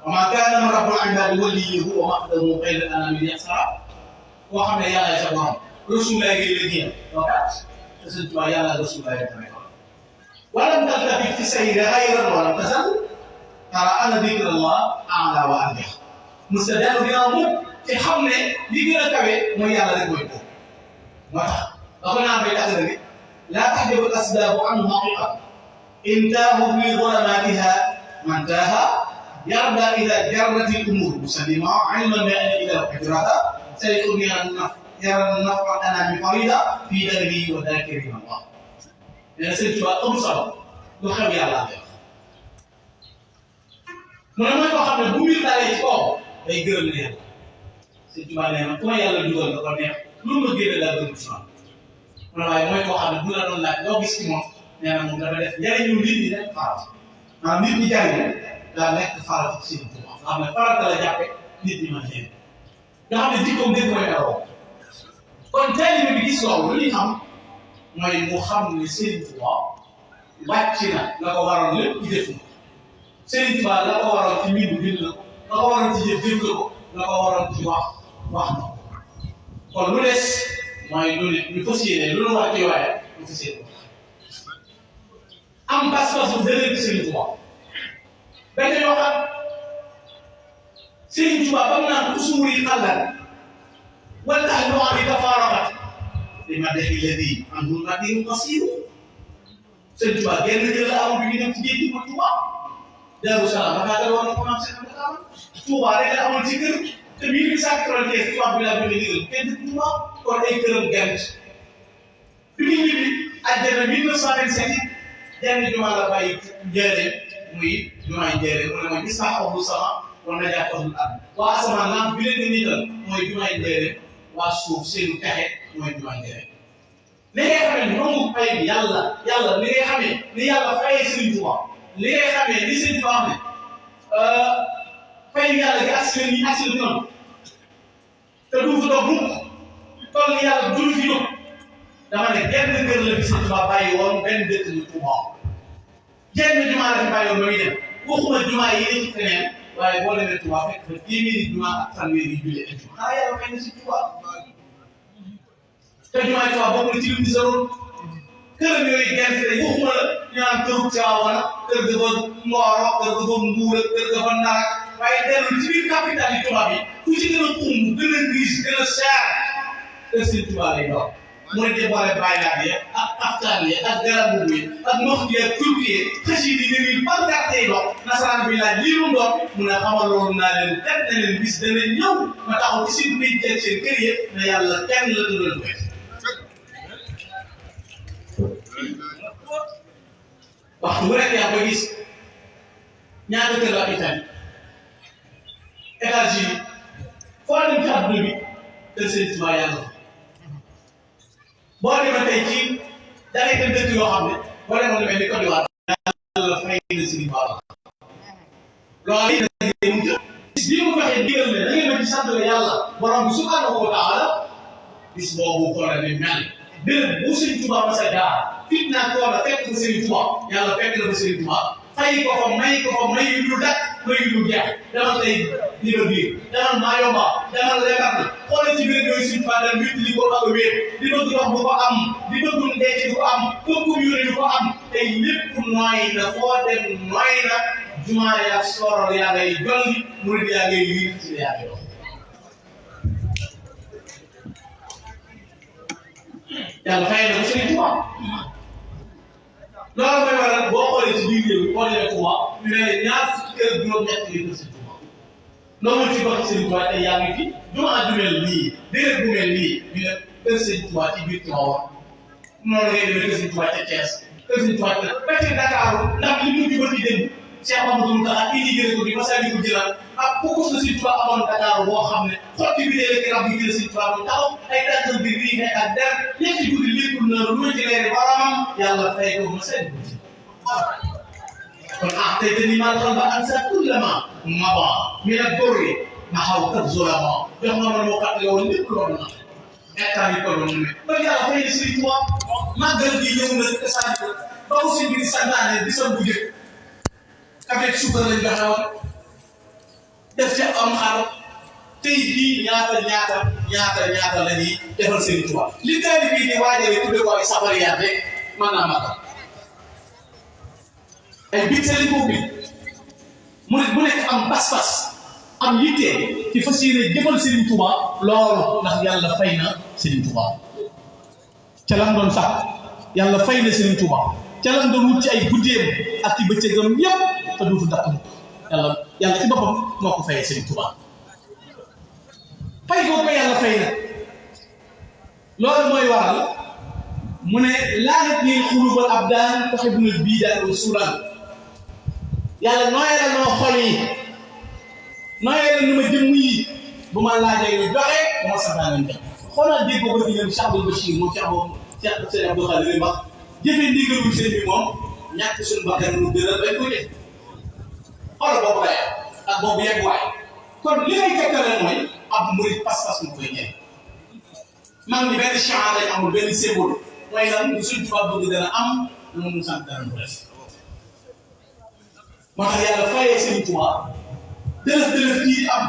wa maa kaana rabbul ibaadi waliyyihi wa maqdamu xayra anaami yaxsara koo xam ne yàlla sa borom Rasulullah ngay liggéeyal doo gàtt te Sëñ Tuubaa yàlla Rasulullah rek tamit walam taltafit fi sayri xayran walam tasal tara anna dikrallah a'la wa arjah musta dellu ginnaaw mukk te xam ne li gën a kawe mooy yàlla rek mooy boobu moo tax ba ko naan bay tax ne laa tahjabu al asbaabu anhu haqiqa intaahu fi zulamatiha man taaha yarda ila jarrati al umur muslima ilman bi anna ila hijraha sayqun yaran nafa anami farida fi darbi wa dakirin allah nee Sëñ Tuubaa amul solo lu xew yàlla lay wax mu ne mooy koo xam ne bu mbir dalee ci kaw day gërëm ne yàlla Sëñ Tuubaa nee na ku ma yàlla dugal nga ko neex lu ma génne laa gërëm ci man mu ne waaye mooy koo xam ne bu la doon laaj loo gis ci moom nee na moom dafa def njëriñu nit ñi nekk farata maanaam nit ñi jariñu daa nekk farata ci Sëñ Tuubaa nga xam ne farata la jàppe nit ñi mën leen nga xam ne jikkoom dégg mooy meloo kon taalibe bi gis loolu lu ñuy xam mooy mu xam ne Sëriñ Tuubaa wàcc na la ko waroon lépp ci def na Sëriñ Tuubaa la ko waroon ci mbind bind na ko la ko waroon ci jëf jëf na ko la ko waroon ci wax na kon lu des mooy lu ne ñu fas yéene lu nu wax ci waaye ñu fas yéene am pas-pas bu dëgër ci Sëriñ Tuubaa dañu yoo xam Sëriñ Tuubaa ba mu naan usuuri xalal wala ahluhaa bi tafaaraqat لمدح الذي عنده المدين قصير Sëñ Tuubaa genn kër la amoon bi ñu dem ci géej gi mooy Tuubaa Daaru Salaam dafa war a commencé am Dakar Tuubaa rek la amoon ci kër te 1895 Tuubaa bi laa bëgg a digal kenn du Tuubaa kon ay këram gent bi ñu ñibbi àjjana 1927 jenn jumaa la bàyyi Njaaréem muy jumaay Njaaréem mu ne mooy Misbah ahlu sama wa najaat ahlul ard waa asamaan lamp bi leen di niital mooy jumaay Njaaréem waa suuf seenu texe mooy jumaay Njaaréem li ngay xamee ni nangu fay bi yàlla li ngay xamee ni yàlla fayee Sëriñ Tuubaa li ngay xamee ni Sëriñ Tuubaa ne fay yàlla gi agsi leen nii agsi la ñoom te du fa doog mukk toll ni yàlla du fi jóg dama ne genn kër la fi Sëriñ Tuubaa bàyyi woon benn dëkk ni Tuubaa genn jumaa la fi bàyyi woon ba muy dem waxuma jumaa yi ne ci feneen waaye boo demee Tuubaa fekk fa téeméeri jumaa ak fanweeri yu julli ajjuma xanaa yàlla fay na si Tuubaa te jumaa Tuubaa bokk na ci lim di soroon këram yooyu gerte lañ waxuma la ñu naan këru Tiwaawan kër ga fa Mbooro kër ga fa Mbuur kër ga fa Ndar waaye dellu ci biir capital yi tubaab yi fu ci gën a xumb gën a riche gën a cher kër Sëriñ Tuubaa lay doon mu ne boole baylaat yi ak aftaan yi ak garabu yi ak ndox yi ak turki yi xëcc yi ñu pancarte yi dox nasaraan bi laaj lii lu mu doon mu ne xamal loolu naa leen teg na leen bis dana ñëw ma taxaw ci seen biir jël seen kër yi ne yàlla kenn la doon ko waxtu bu nekk yaa koy gis ñaata kër la Italie États-Unis foo dem ci àdduna bi kër Sëriñ Tuubaa yàlla boo demee tey ci da ngay dem dëkk yoo xam ne boo demoon lu mel ni Côte d'Ivoire yàlla fay na Sëriñ Tuubaa loolu it dañuy mu jëm bis bii mu waxee digal ne da ngeen ma ci sant yàlla borom bi subhaanahu wa taala bis boobu xoolal ni mel béréb bu Sëriñ Tuubaa ma sa jaar fitna ko la fekk ko Sëriñ Tuubaa yàlla fekk na ko Sëriñ Tuubaa fay ko fa may yu dul dakk may yu dul jeex demal tey Libreville demal Mayumba demal Lembaréne xoolal ci biir yooyu Sëriñ Tuubaa daal wétali ko ak wéet di bëgg ndox bu ko am di bëgg denc du ko am bëgg yónni du ko am tey lépp nooy na foo dem nooy na jumaa yaa sorol yaa ngay jolli murid yaa ngay wiir ci yaa ngay dox yàlla fay na ko Sëriñ Tuubaa loolu mooy waral boo xoolee ci biir réew mi boo demee Tuubaa ñu ne ñaar fukki kër juróom-ñett yi kër Sëriñ Tuubaa loolu ci gox Sëriñ Tuubaa tey yaa ngi fi jumaa ju mel nii déedéet bu mel nii ñu ne kër Sëriñ Tuubaa ci biir Tuubaa noonu ngay demee kër Sëriñ Tuubaa ca Thiès kër Sëriñ Tuubaa ca ba ci Dakar ndax li mu jubal ci démb Cheikh Mamadou Mountakha indi ko di Massalikul Jinaan ak focus na Sëriñ Tuubaa amoon Dakar boo xam ne xotti bi dee garab bi jël Sëriñ Tuubaa mu taxaw ay tànkam bi rii ak der ñetti guddi léppul na lu ci leeri boromam yàlla fay ko Massalikul Jinaan kon tey te ni maa xam ba am sa kullama maba mi nag góorle ma xaw kat zolama jox ma man moo fàttali woon lépp loolu na hectare yi ko doon ne ba yàlla fay na Sëriñ Tuubaa màggal gi ñëw na te sànni ko ba aussi bi santaane bisam bu jëkk avec suukar lañ joxe woon def ci am xar tey bii ñaata la ñuy defal Serigne Touba li taali bii di waajale tudde ko ay safariyaat rek mën naa matal ay biir Serigne boobu mu nekk am pas-pas am yitte ci fas yéene jëfal Serigne Touba loolu ndax yàlla fay na Serigne Touba ca lam doon sax yàlla fay na Serigne Touba ca lam doon wut ci ay guddeem ak ci bëccëgam yépp te duutu dakk yàlla ci boppam moo ko fayee Serigne Touba fay boobu yàlla fay na loolu mooy waral mu ne laanat nii xulubal abdaan tuhibbul biidaan wa suuraan yàlla nooyalal noo xol yi nooyalal nu ma jëmm yi bu ma laajee ñu joxe bu ma santaane ñu joxe xoolal dégg ko ba ci ñoom Cheikh Abdou Bachir moom Cheikh Sëñ Abdou Khadir wax jëfee ndigalu sëñ bi moom ñàkk suñu bakkan lu gënal bañ ko def xoolal boobu lay ak boobu yegg waay kon li ngay tegtale mooy ab murid pas-pas mu koy ñëw mag ñi benn chan lañ amul benn symbole mooy lan lu suñ tubaab bëgg dana am lu mu sant dana ko def moo tax yàlla fayee Sëñ Tuubaa dëlëf kii am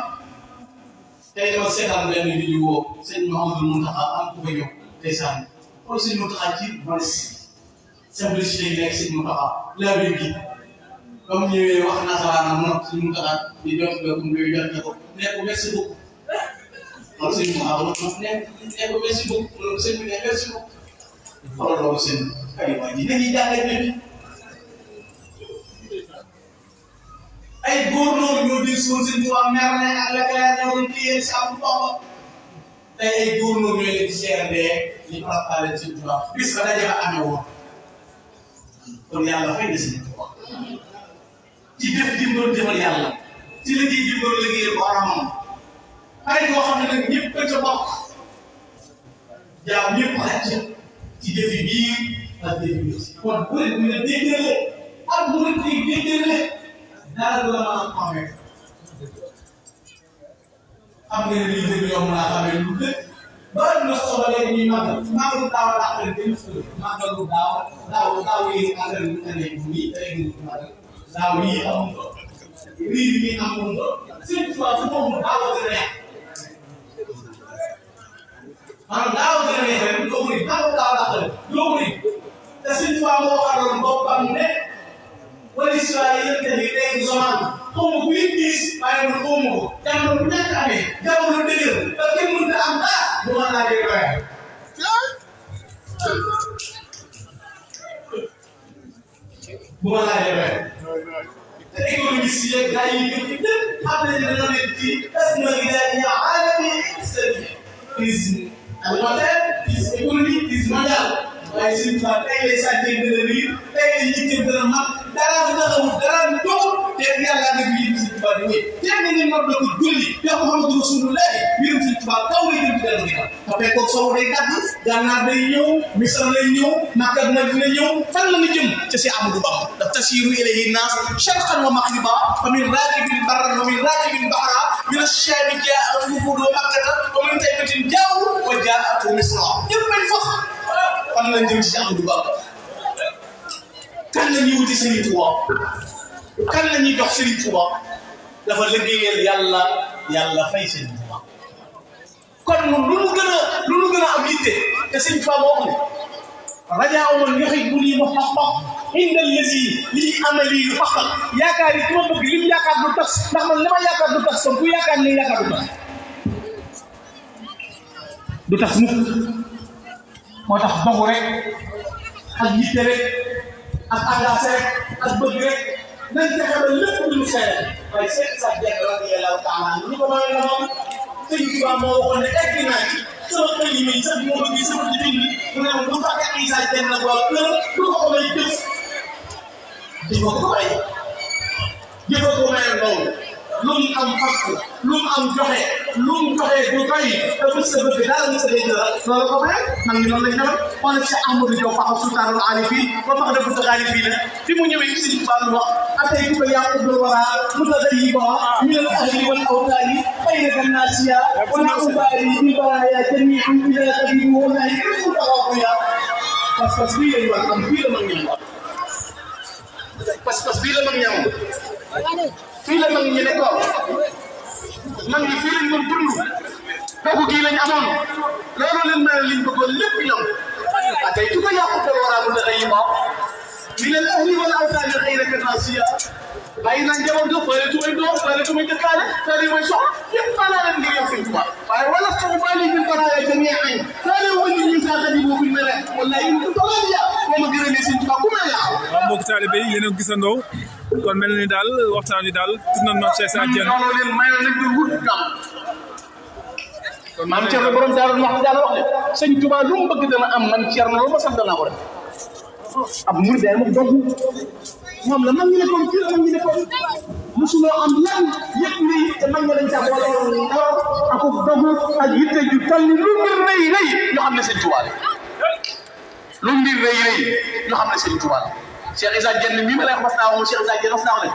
tey dama seetaan benn vidéo sëñ Mouhamadou Mountakha am ku ko ñëw tey sànni xool sëñ Mountakha ci simplicité yi nekk sëñ Mountakha laa bi gi comme ñëwee wax nasaraanam mu nag sëñ Mountakha di jot ko ne ko merci beaucoup loolu sëñ Mountakha ne ko merci beaucoup loolu sëñ bi ne merci beaucoup xoolal loolu sëñ ay waa ji dañuy jàngale nit ay góor loolu ñoo di suul sëñ Tuubaa mer nañ ak lekk ñoo doon téye si am Bamba tey ay góor loolu ñooy leen CRD ñu préparé sëñ Tuubaa bis ba daje ba amee woon kon yàlla fay na sëñ Tuubaa ci def gi mu doon jëfal yàlla ci liggéey gi mu doon liggéeyal ko aramam xarit boo xam ne nag ñëpp a ca bokk jaam ñëpp xaj ci jëfi biir ak jëfi biir kon bu leen bu leen déggale ak bu leen déggale dara du la mën a convaincre xam nga ne lii dëgg yomb naa xamee lu dëgg ba na soxla léegi ñuy màggal daaw a dàqale dañu fële màggal lu daaw yi àndal ñu ne leen nii day gën a màggal daaw yii amul ko riir yi amul ko seen tubaab su moom daaw a gën a yàq maanaam daaw a gën a yàq rek doo bëri daaw a dàqale doo bëri te seen tubaab moo xaroon boppam ne wala Israël yëpp tamit day zaman xaw ma bu yëpp gis waaye man xaw ma ko jamono bu nekk amee jamono dëgër ba kenn mënut a am dara bu ma laajee doyal bu ma laajee doyal te économiste yeeg gars yi yëpp xam nañu ne dañoo nekk ci asma gi daal di aalami islamique crise alimentaire crise économique crise mondiale waaye suñu tubaab tey lay sàccee gën a riir tey lay yittee gën a mag dara taxawul dara doog te yàlla nga fi yëngu suñu tubaab di wéy tey nga ne noonu la ko julli yow Muhammadu Rasulullah mbirum suñu tubaab taw lay jëm ci dellu ginnaaw te fekkoog sow day gàtt gànnaar day ñëw Misra lay ñëw Makka Madina ñëw fan la ñu jëm ca si Amadou Bamba daf tasiiru ilayhi naas sharqan wa maghriban fa min raakibin barran wa min raakibin bahra min ash-shaami jaa'a wufuudu Makkata wa min Taybatin jaa'u wa jaa'atu Misra ñëpp lañ fax fan lañ jëm ci Amadou Bamba kan la ñuy wuti Serigne Touba kan la ñuy jox Serigne Touba dafa liggéeyal yàlla fay Serigne Touba kon moom lu mu gën a am yitte te Serigne Touba moo xam ne rajaa man yuhibbuni muhaqqaq inda allazi lii amali yuhaqqaq yaakaar yi ki ma bëgg li mu yaakaar du tas ndax man li ma yaakaar du tas kon ku yaakaar ni yaakaar du tas mukk moo tax dogu rek ak yitte rek ak engagé rek ak bëgg rek nañ fexe ba lépp lu ñu seere waaye seet sa jekk radiyallahu taala lu ko mooy la moom sëñ Tuubaa moo waxoon ne egg naa ci sama xëy yi sax moo bëgg sama jëfin bi mu ne bu fekkee Isa jenn la waa kër lu ko may jëf di ko may jëfa ko may loolu lu mu am fàq lu mu am joxe lu mu joxe du doy te mës a bëgg daal mës a dégg loolu ko may man ñu noonu lañ demal on est Cheikh Amadou Diaw Fakha sultaanul aarifiin ba Fakha def ko aarifiin nag fi mu ñëwee ci Sëriñ Fallu wax ataytuka yaa qutbal waraa mutadayyiban min al ahli wal awtaani xayraka naasiya wa laa ubaali bil baraaya jamii'an ilaa tabibi wallaahi képp taxaw parce que bii lañ war am bii la mag ñam parce que bii la mag ñam fii la mag ñi ne ko mag ñi fii lañ doon dund kooku gii lañ amoon loolu leen mayal liñ bëggoon lépp ñoom tey su ko yàqu ko waraa bu dara yi ma min al ahli wal awtaani xayraka naasiya bàyyi naa njaboot ga fële tumay doom fële tumay dëkkaale fële mooy soxla yëpp maa naa leen ngir yow sëñ Tuubaa waaye wala soxla baa lii bil baraaya jamii'an fële wëññi ñu saa xadi boo buñ mere wallahi ñu tolal ya moo ma gërëmee sëñ Tuubaa ku mel yaa waaw mbokk taalibe yi yéen a gisandoo kon mel ni daal waxtaan wi daal tur nañ maam Cheikh Issa Diène loolu leen may nañ du wut kam maam Thierno borom Daaru wax daal wax ne sëñ Tuubaa lu mu bëgg dana am man Thierno lu ma sant naa ko def ab murid day moom dogg moom la mag ñi nekkoon kii la mag ñi nekkoon mosuloo am lan yëpp nii te mag ñi dañ ca boole woon ndaw ak dogu ak yitte ju toll ni lu mbir rëy rëy ñu xam ne sëñ Tuubaa la lu mbir rëy rëy ñu xam ne sëñ Tuubaa la Cheikh Issa Diène mii ma lay wax mas naa wax Cheikh Issa Diène mas naa wax ne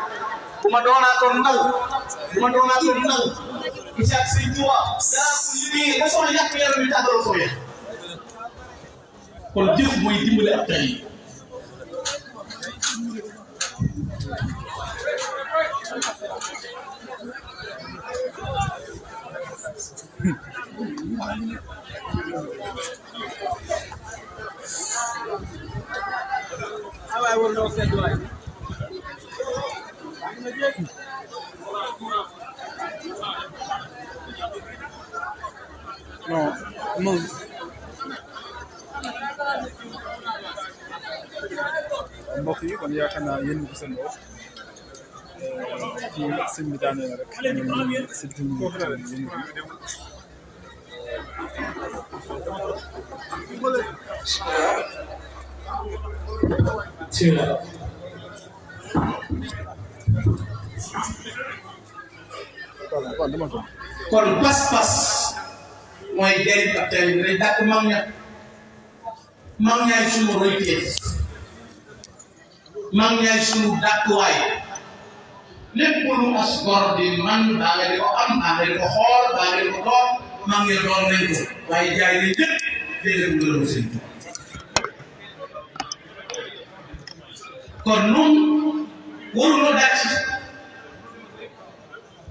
bu ma doonaatoon ndaw Issa sëñ Tuubaa daa ko liggéey ba soxla yàq yaram yu tàggaloo soo yee kon jëf mooy dimbale ak tey non mbokk yi kon yaakaar naa yéen a gisandoo fii sëñ bi daaneel rek si kon pas-pas mooy jëriñ ak tey bi day dàq mag ñaay sunu royteef mag ñaay sunu dàkkuwaay lépp lu as gor di man daa nga di ko am daa nga di ko xool daa nga di ko doon mag ña doon nañ ko waaye jaay nañ lépp dégg nga ngërëm sëñ kon nun waruloo dàcc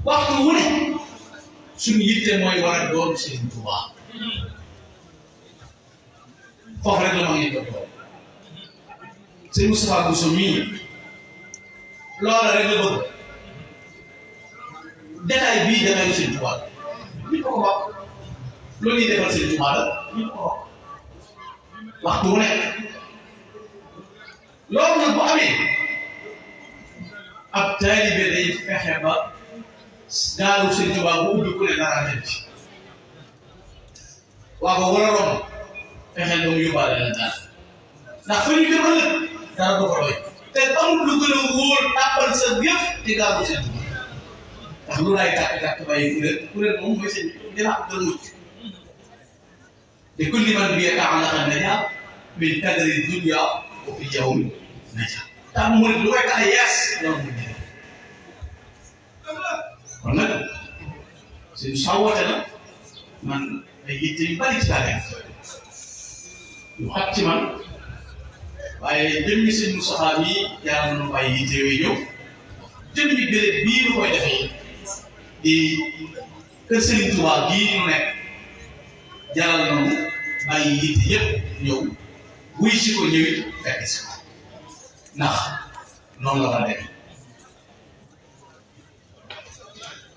waxtu wu ne suñu yitte mooy war a doon Sëriñ Tuubaa foofu rek la ma ngi doon sëñ Moustapha Bousso mii loola rek la bëgg détail bii détail Sëriñ Tuubaa ñu ko bokk loolu ñuy defal Sëriñ Tuubaa la ñu ko bokk waxtu wu nekk loolu nag bu amee ab taalibe day fexe ba gaalu Sëriñ Tuubaa bu ubbi ku ne dara dem ci waa ko war a romb fexe ba mu yóbbaale la daal ndax fa ñu jëm ëllëg dara du ko doy te amul lu gën a wóor tàppal sa yëf ci gaalu Sëriñ Tuubaa ndax lu laay tàkk bàyyi kuréel moom mooy seen dina am dara mucc de kulli man bi ta'allaqa najaa min kadri dunya wa fi jawmi najaa tam mu lu koy tax a yees loolu mu nekk kon nag suñu sawwate la man ay yitte yu bari ci laa def yu xat ci man waaye jëmmi sëñ Moustapha mi yàlla na bàyyi yitte yooyu ñëw jëmmi béréb bii lu koy defee di kër Sëriñ Tuubaa gii ñu nekk jaral nañu bàyyi yitte yëpp ñëw wuy si ko ñëwit fekk si ko ndax noonu la war a demee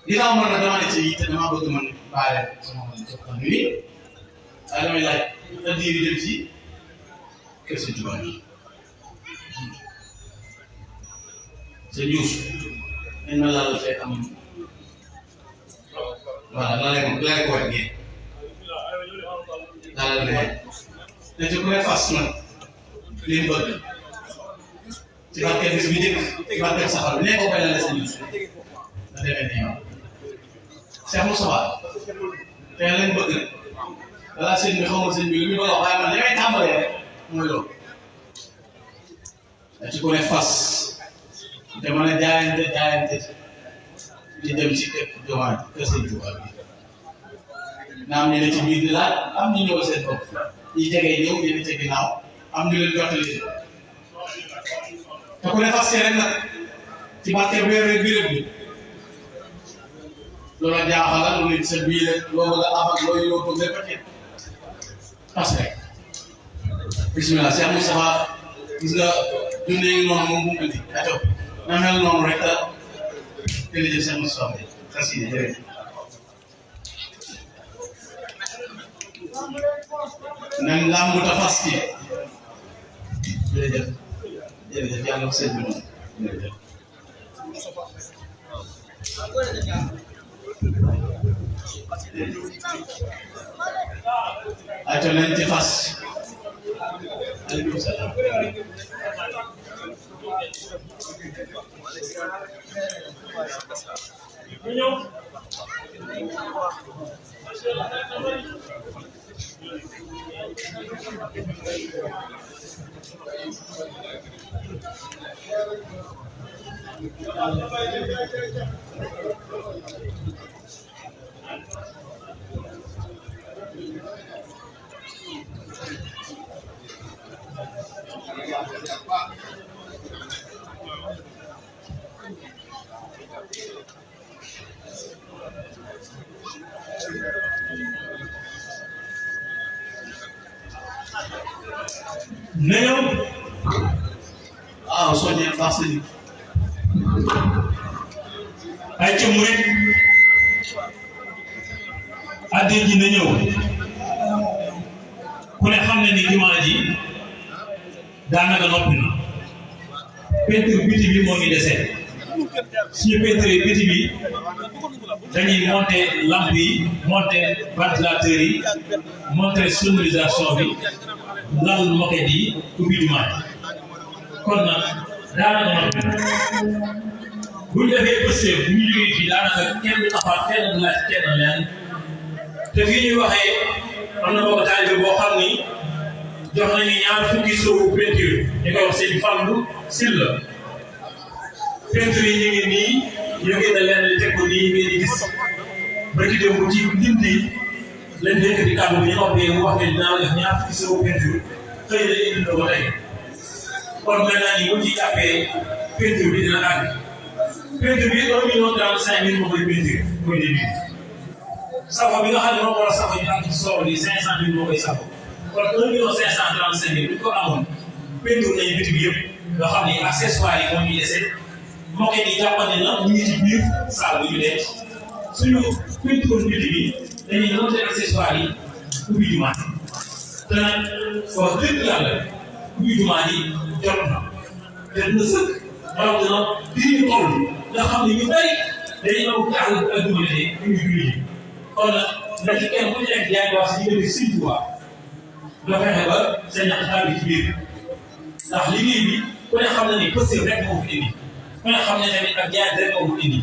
ginnaaw man nag dama ne ci yitte dama bëgg man baale sama jokkoo nii waaye damay laaj addiya yi dem ci kër Sëriñ Tuubaa yi sa njuus nañ ma laal fee am voilà la lay ko wàññi daal di ne te ku ne fas nag li mu bëgg ci barke bis bi njëkk ci barke saxal bi ne ko koy laale sa njuus na demee ne yow Cheikh Moustapha te lañ bëgg rek balaa sëñ bi xaw ma sëñ bi li muy bëgg a wax waaye man li may tàmbalee rek mooy loolu da ci ku ne fas te mën a jaayante di dem ci kër jumaa kër Sëriñ Tuubaa bi na am ñu ne ci biir di laaj am ñu ñëw seen bopp ñi jege ñëw ñu ne ci ginnaaw am ñu leen jottali te ku ne fas rek nag ci barke weer biir bi loola jaaxal lu nit sa biir rek loo bëgg a am ak loo yóotu lépp a teg fas rek bismillah Cheikh Moustapha gis nga dundee ngi noonu moom bu mu indi ato na mel noonu rek te jërëjëf Cheikh Moustapha bi xas yi jërëjëf nañ làmb ta fas ki jërëjëf jërëjëf yàlla ko sëñ bi noonu jërëjëf ato nañ ci fas aleykum salaam Nañu waaw soññee baax sëñ ay ca murit addi ji na ñëw ku ne xam ne ni jumaa ji daanaka noppi na peinture biti bi moo ngi dese suñu peinture biti bi dañuy monter lampe yi monter ventilateur yi monter sonorisation bi lal moquette yi ubbi jumaa ji kon nag daanaka noppi na bu ñu defee pëstéef bu ñu jógee fii daanaka kenn du taxaw kenn du laaj kenn leen te fii ñuy waxee am na bokk taalibe boo xam ni jox nañu ñaar fukki soowu peinture ñu koy wax seen Fallu Sylla peinture yi ñu ngi nii ñu génne leen li teg ko nii ngeen di gis ba ci démb ci ndindi lañ nekk di kàddu bi ñu noppee mu wax ne dinaa def ñaar fukki soowu peinture xëy na indi na ko tey kon maintenant ni bu ñu ci jàppee peinture bi dina àgg peinture bi 1,35 million moom mooy peinture mooy début safa bi nga xam ne moom war a safa ñu am ci soow bi 500 000 moo koy safa kon 1,535 million bu ñu ko amoon peinture nañu biti bi yëpp nga xam ne accessoires yi moo ñu dese moquette yi jàppandi na ñu ngi ci biir salle bi ñu denc suñu peinture biti bi dañuy monter accessoires yi ubbi jumaa te nag wax dëgg yàlla ubbi jumaa ji jot na te dina sëkk rawatina bii ñu toll nga xam ne ñu bëri dañuy am jàll ak dugalite ñu ngi julli ji kon nag nga ci kenn ku ci nekk yaa ngi wax si diggante Sëñ Tuubaa nga fexe ba sa ñax tàbbi ci biir ndax liggéey bi ku ne xam na ni positif rek moo fi indi ku ne xam ne tamit ak jaayante rek moo fi indi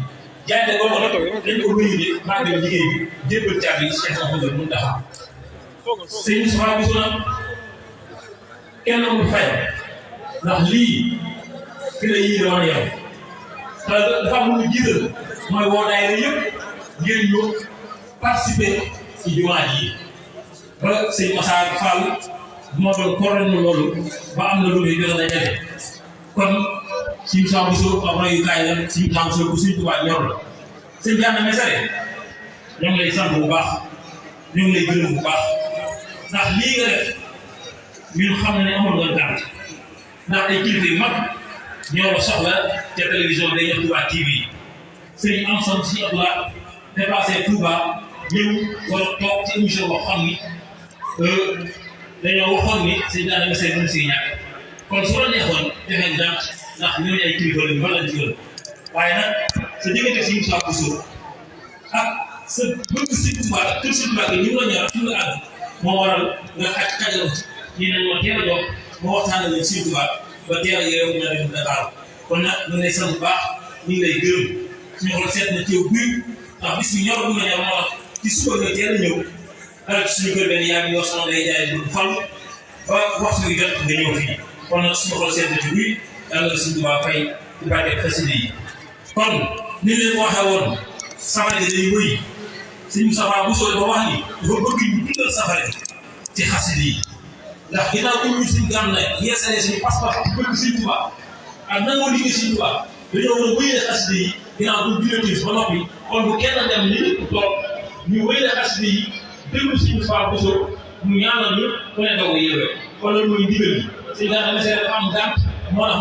jaayante boobu nag dañ ko wéy de màggal liggéey bi jébbal caabi Cheikh Mouhamadou Mountakha sëñ Moustapha Bousso nag kenn amul fay ndax lii fi la yii doon yow te dafa am lu ñu jiital mooy woo daayira yëpp ngir ñu participer ci jumaa ji ba sëñ Massar Fall moo doon coordonné loolu ba am na lu muy gën a dajale kon suñu Moustapha Bousso am royukaay la suñu Moustapha Bousso bu suñu Tuubaa ñor la sëñ Gana Messere ñoo ngi lay sant bu baax ñoo ngi lay gërëm bu baax ndax lii nga def ñun xam na ne amoon nga gàtt ndax ay kilifa yu mag ñoo la soxla ca télévision day ñëw Touba TV sëñ am sant si Abdoulaye dépassé Touba ñëw war a toog ci émission boo xam ni dañoo waxoon ni sëñ Gana Messere mën si ñàkk kon su la neexoon joxe ndànk ndax ñooñu ay kilifa lañu fan lañ ci gën waaye nag sa diggante si Moustapha Bousso ak sa bëgg si Touba ak kër si Touba gi ñu la ñor fi nga àgg moo waral nga xajal ñu ne ma teel a jox ma waxtaan ak si Touba ba teel a yeewu ñu dem Dakar kon nag ñu ngi lay sant bu baax ñu ngi lay gërëm suñu xol seet na teew buy ndax bis bi ñor bu ma ñor moo ci suba nga teel a ñëw ak suñu kër benn yaa ngi yor sama day jaay bu fal ba waxtu bi jot nga ñëw fii kon nag suñu xol seet na ci buy yàlla na suñu Touba fay ci barke xasida yi kon ni leen ko waxee woon safari day wëy sëñ Moustapha Bousso dafa wax ni dafa bëgg ñu dundal safari ci xasida yi ndax ginnaaw ko ñu suñu Gana yeesalee suñu pas-pas bëgg Sëñ Tuubaa ak nangoo liggéey Sëñ Tuubaa dañoo war a wëyee xasida yi ginnaaw bu julliti ba noppi kon bu kenn dem ni toog ñu wéyale xasida yi déglu si Moustapha Bousso mu ñaanal ñu ku ne doog a yéwee kon loolu mooy ndigal bi si nga xam ne dafa am gàtt moo tax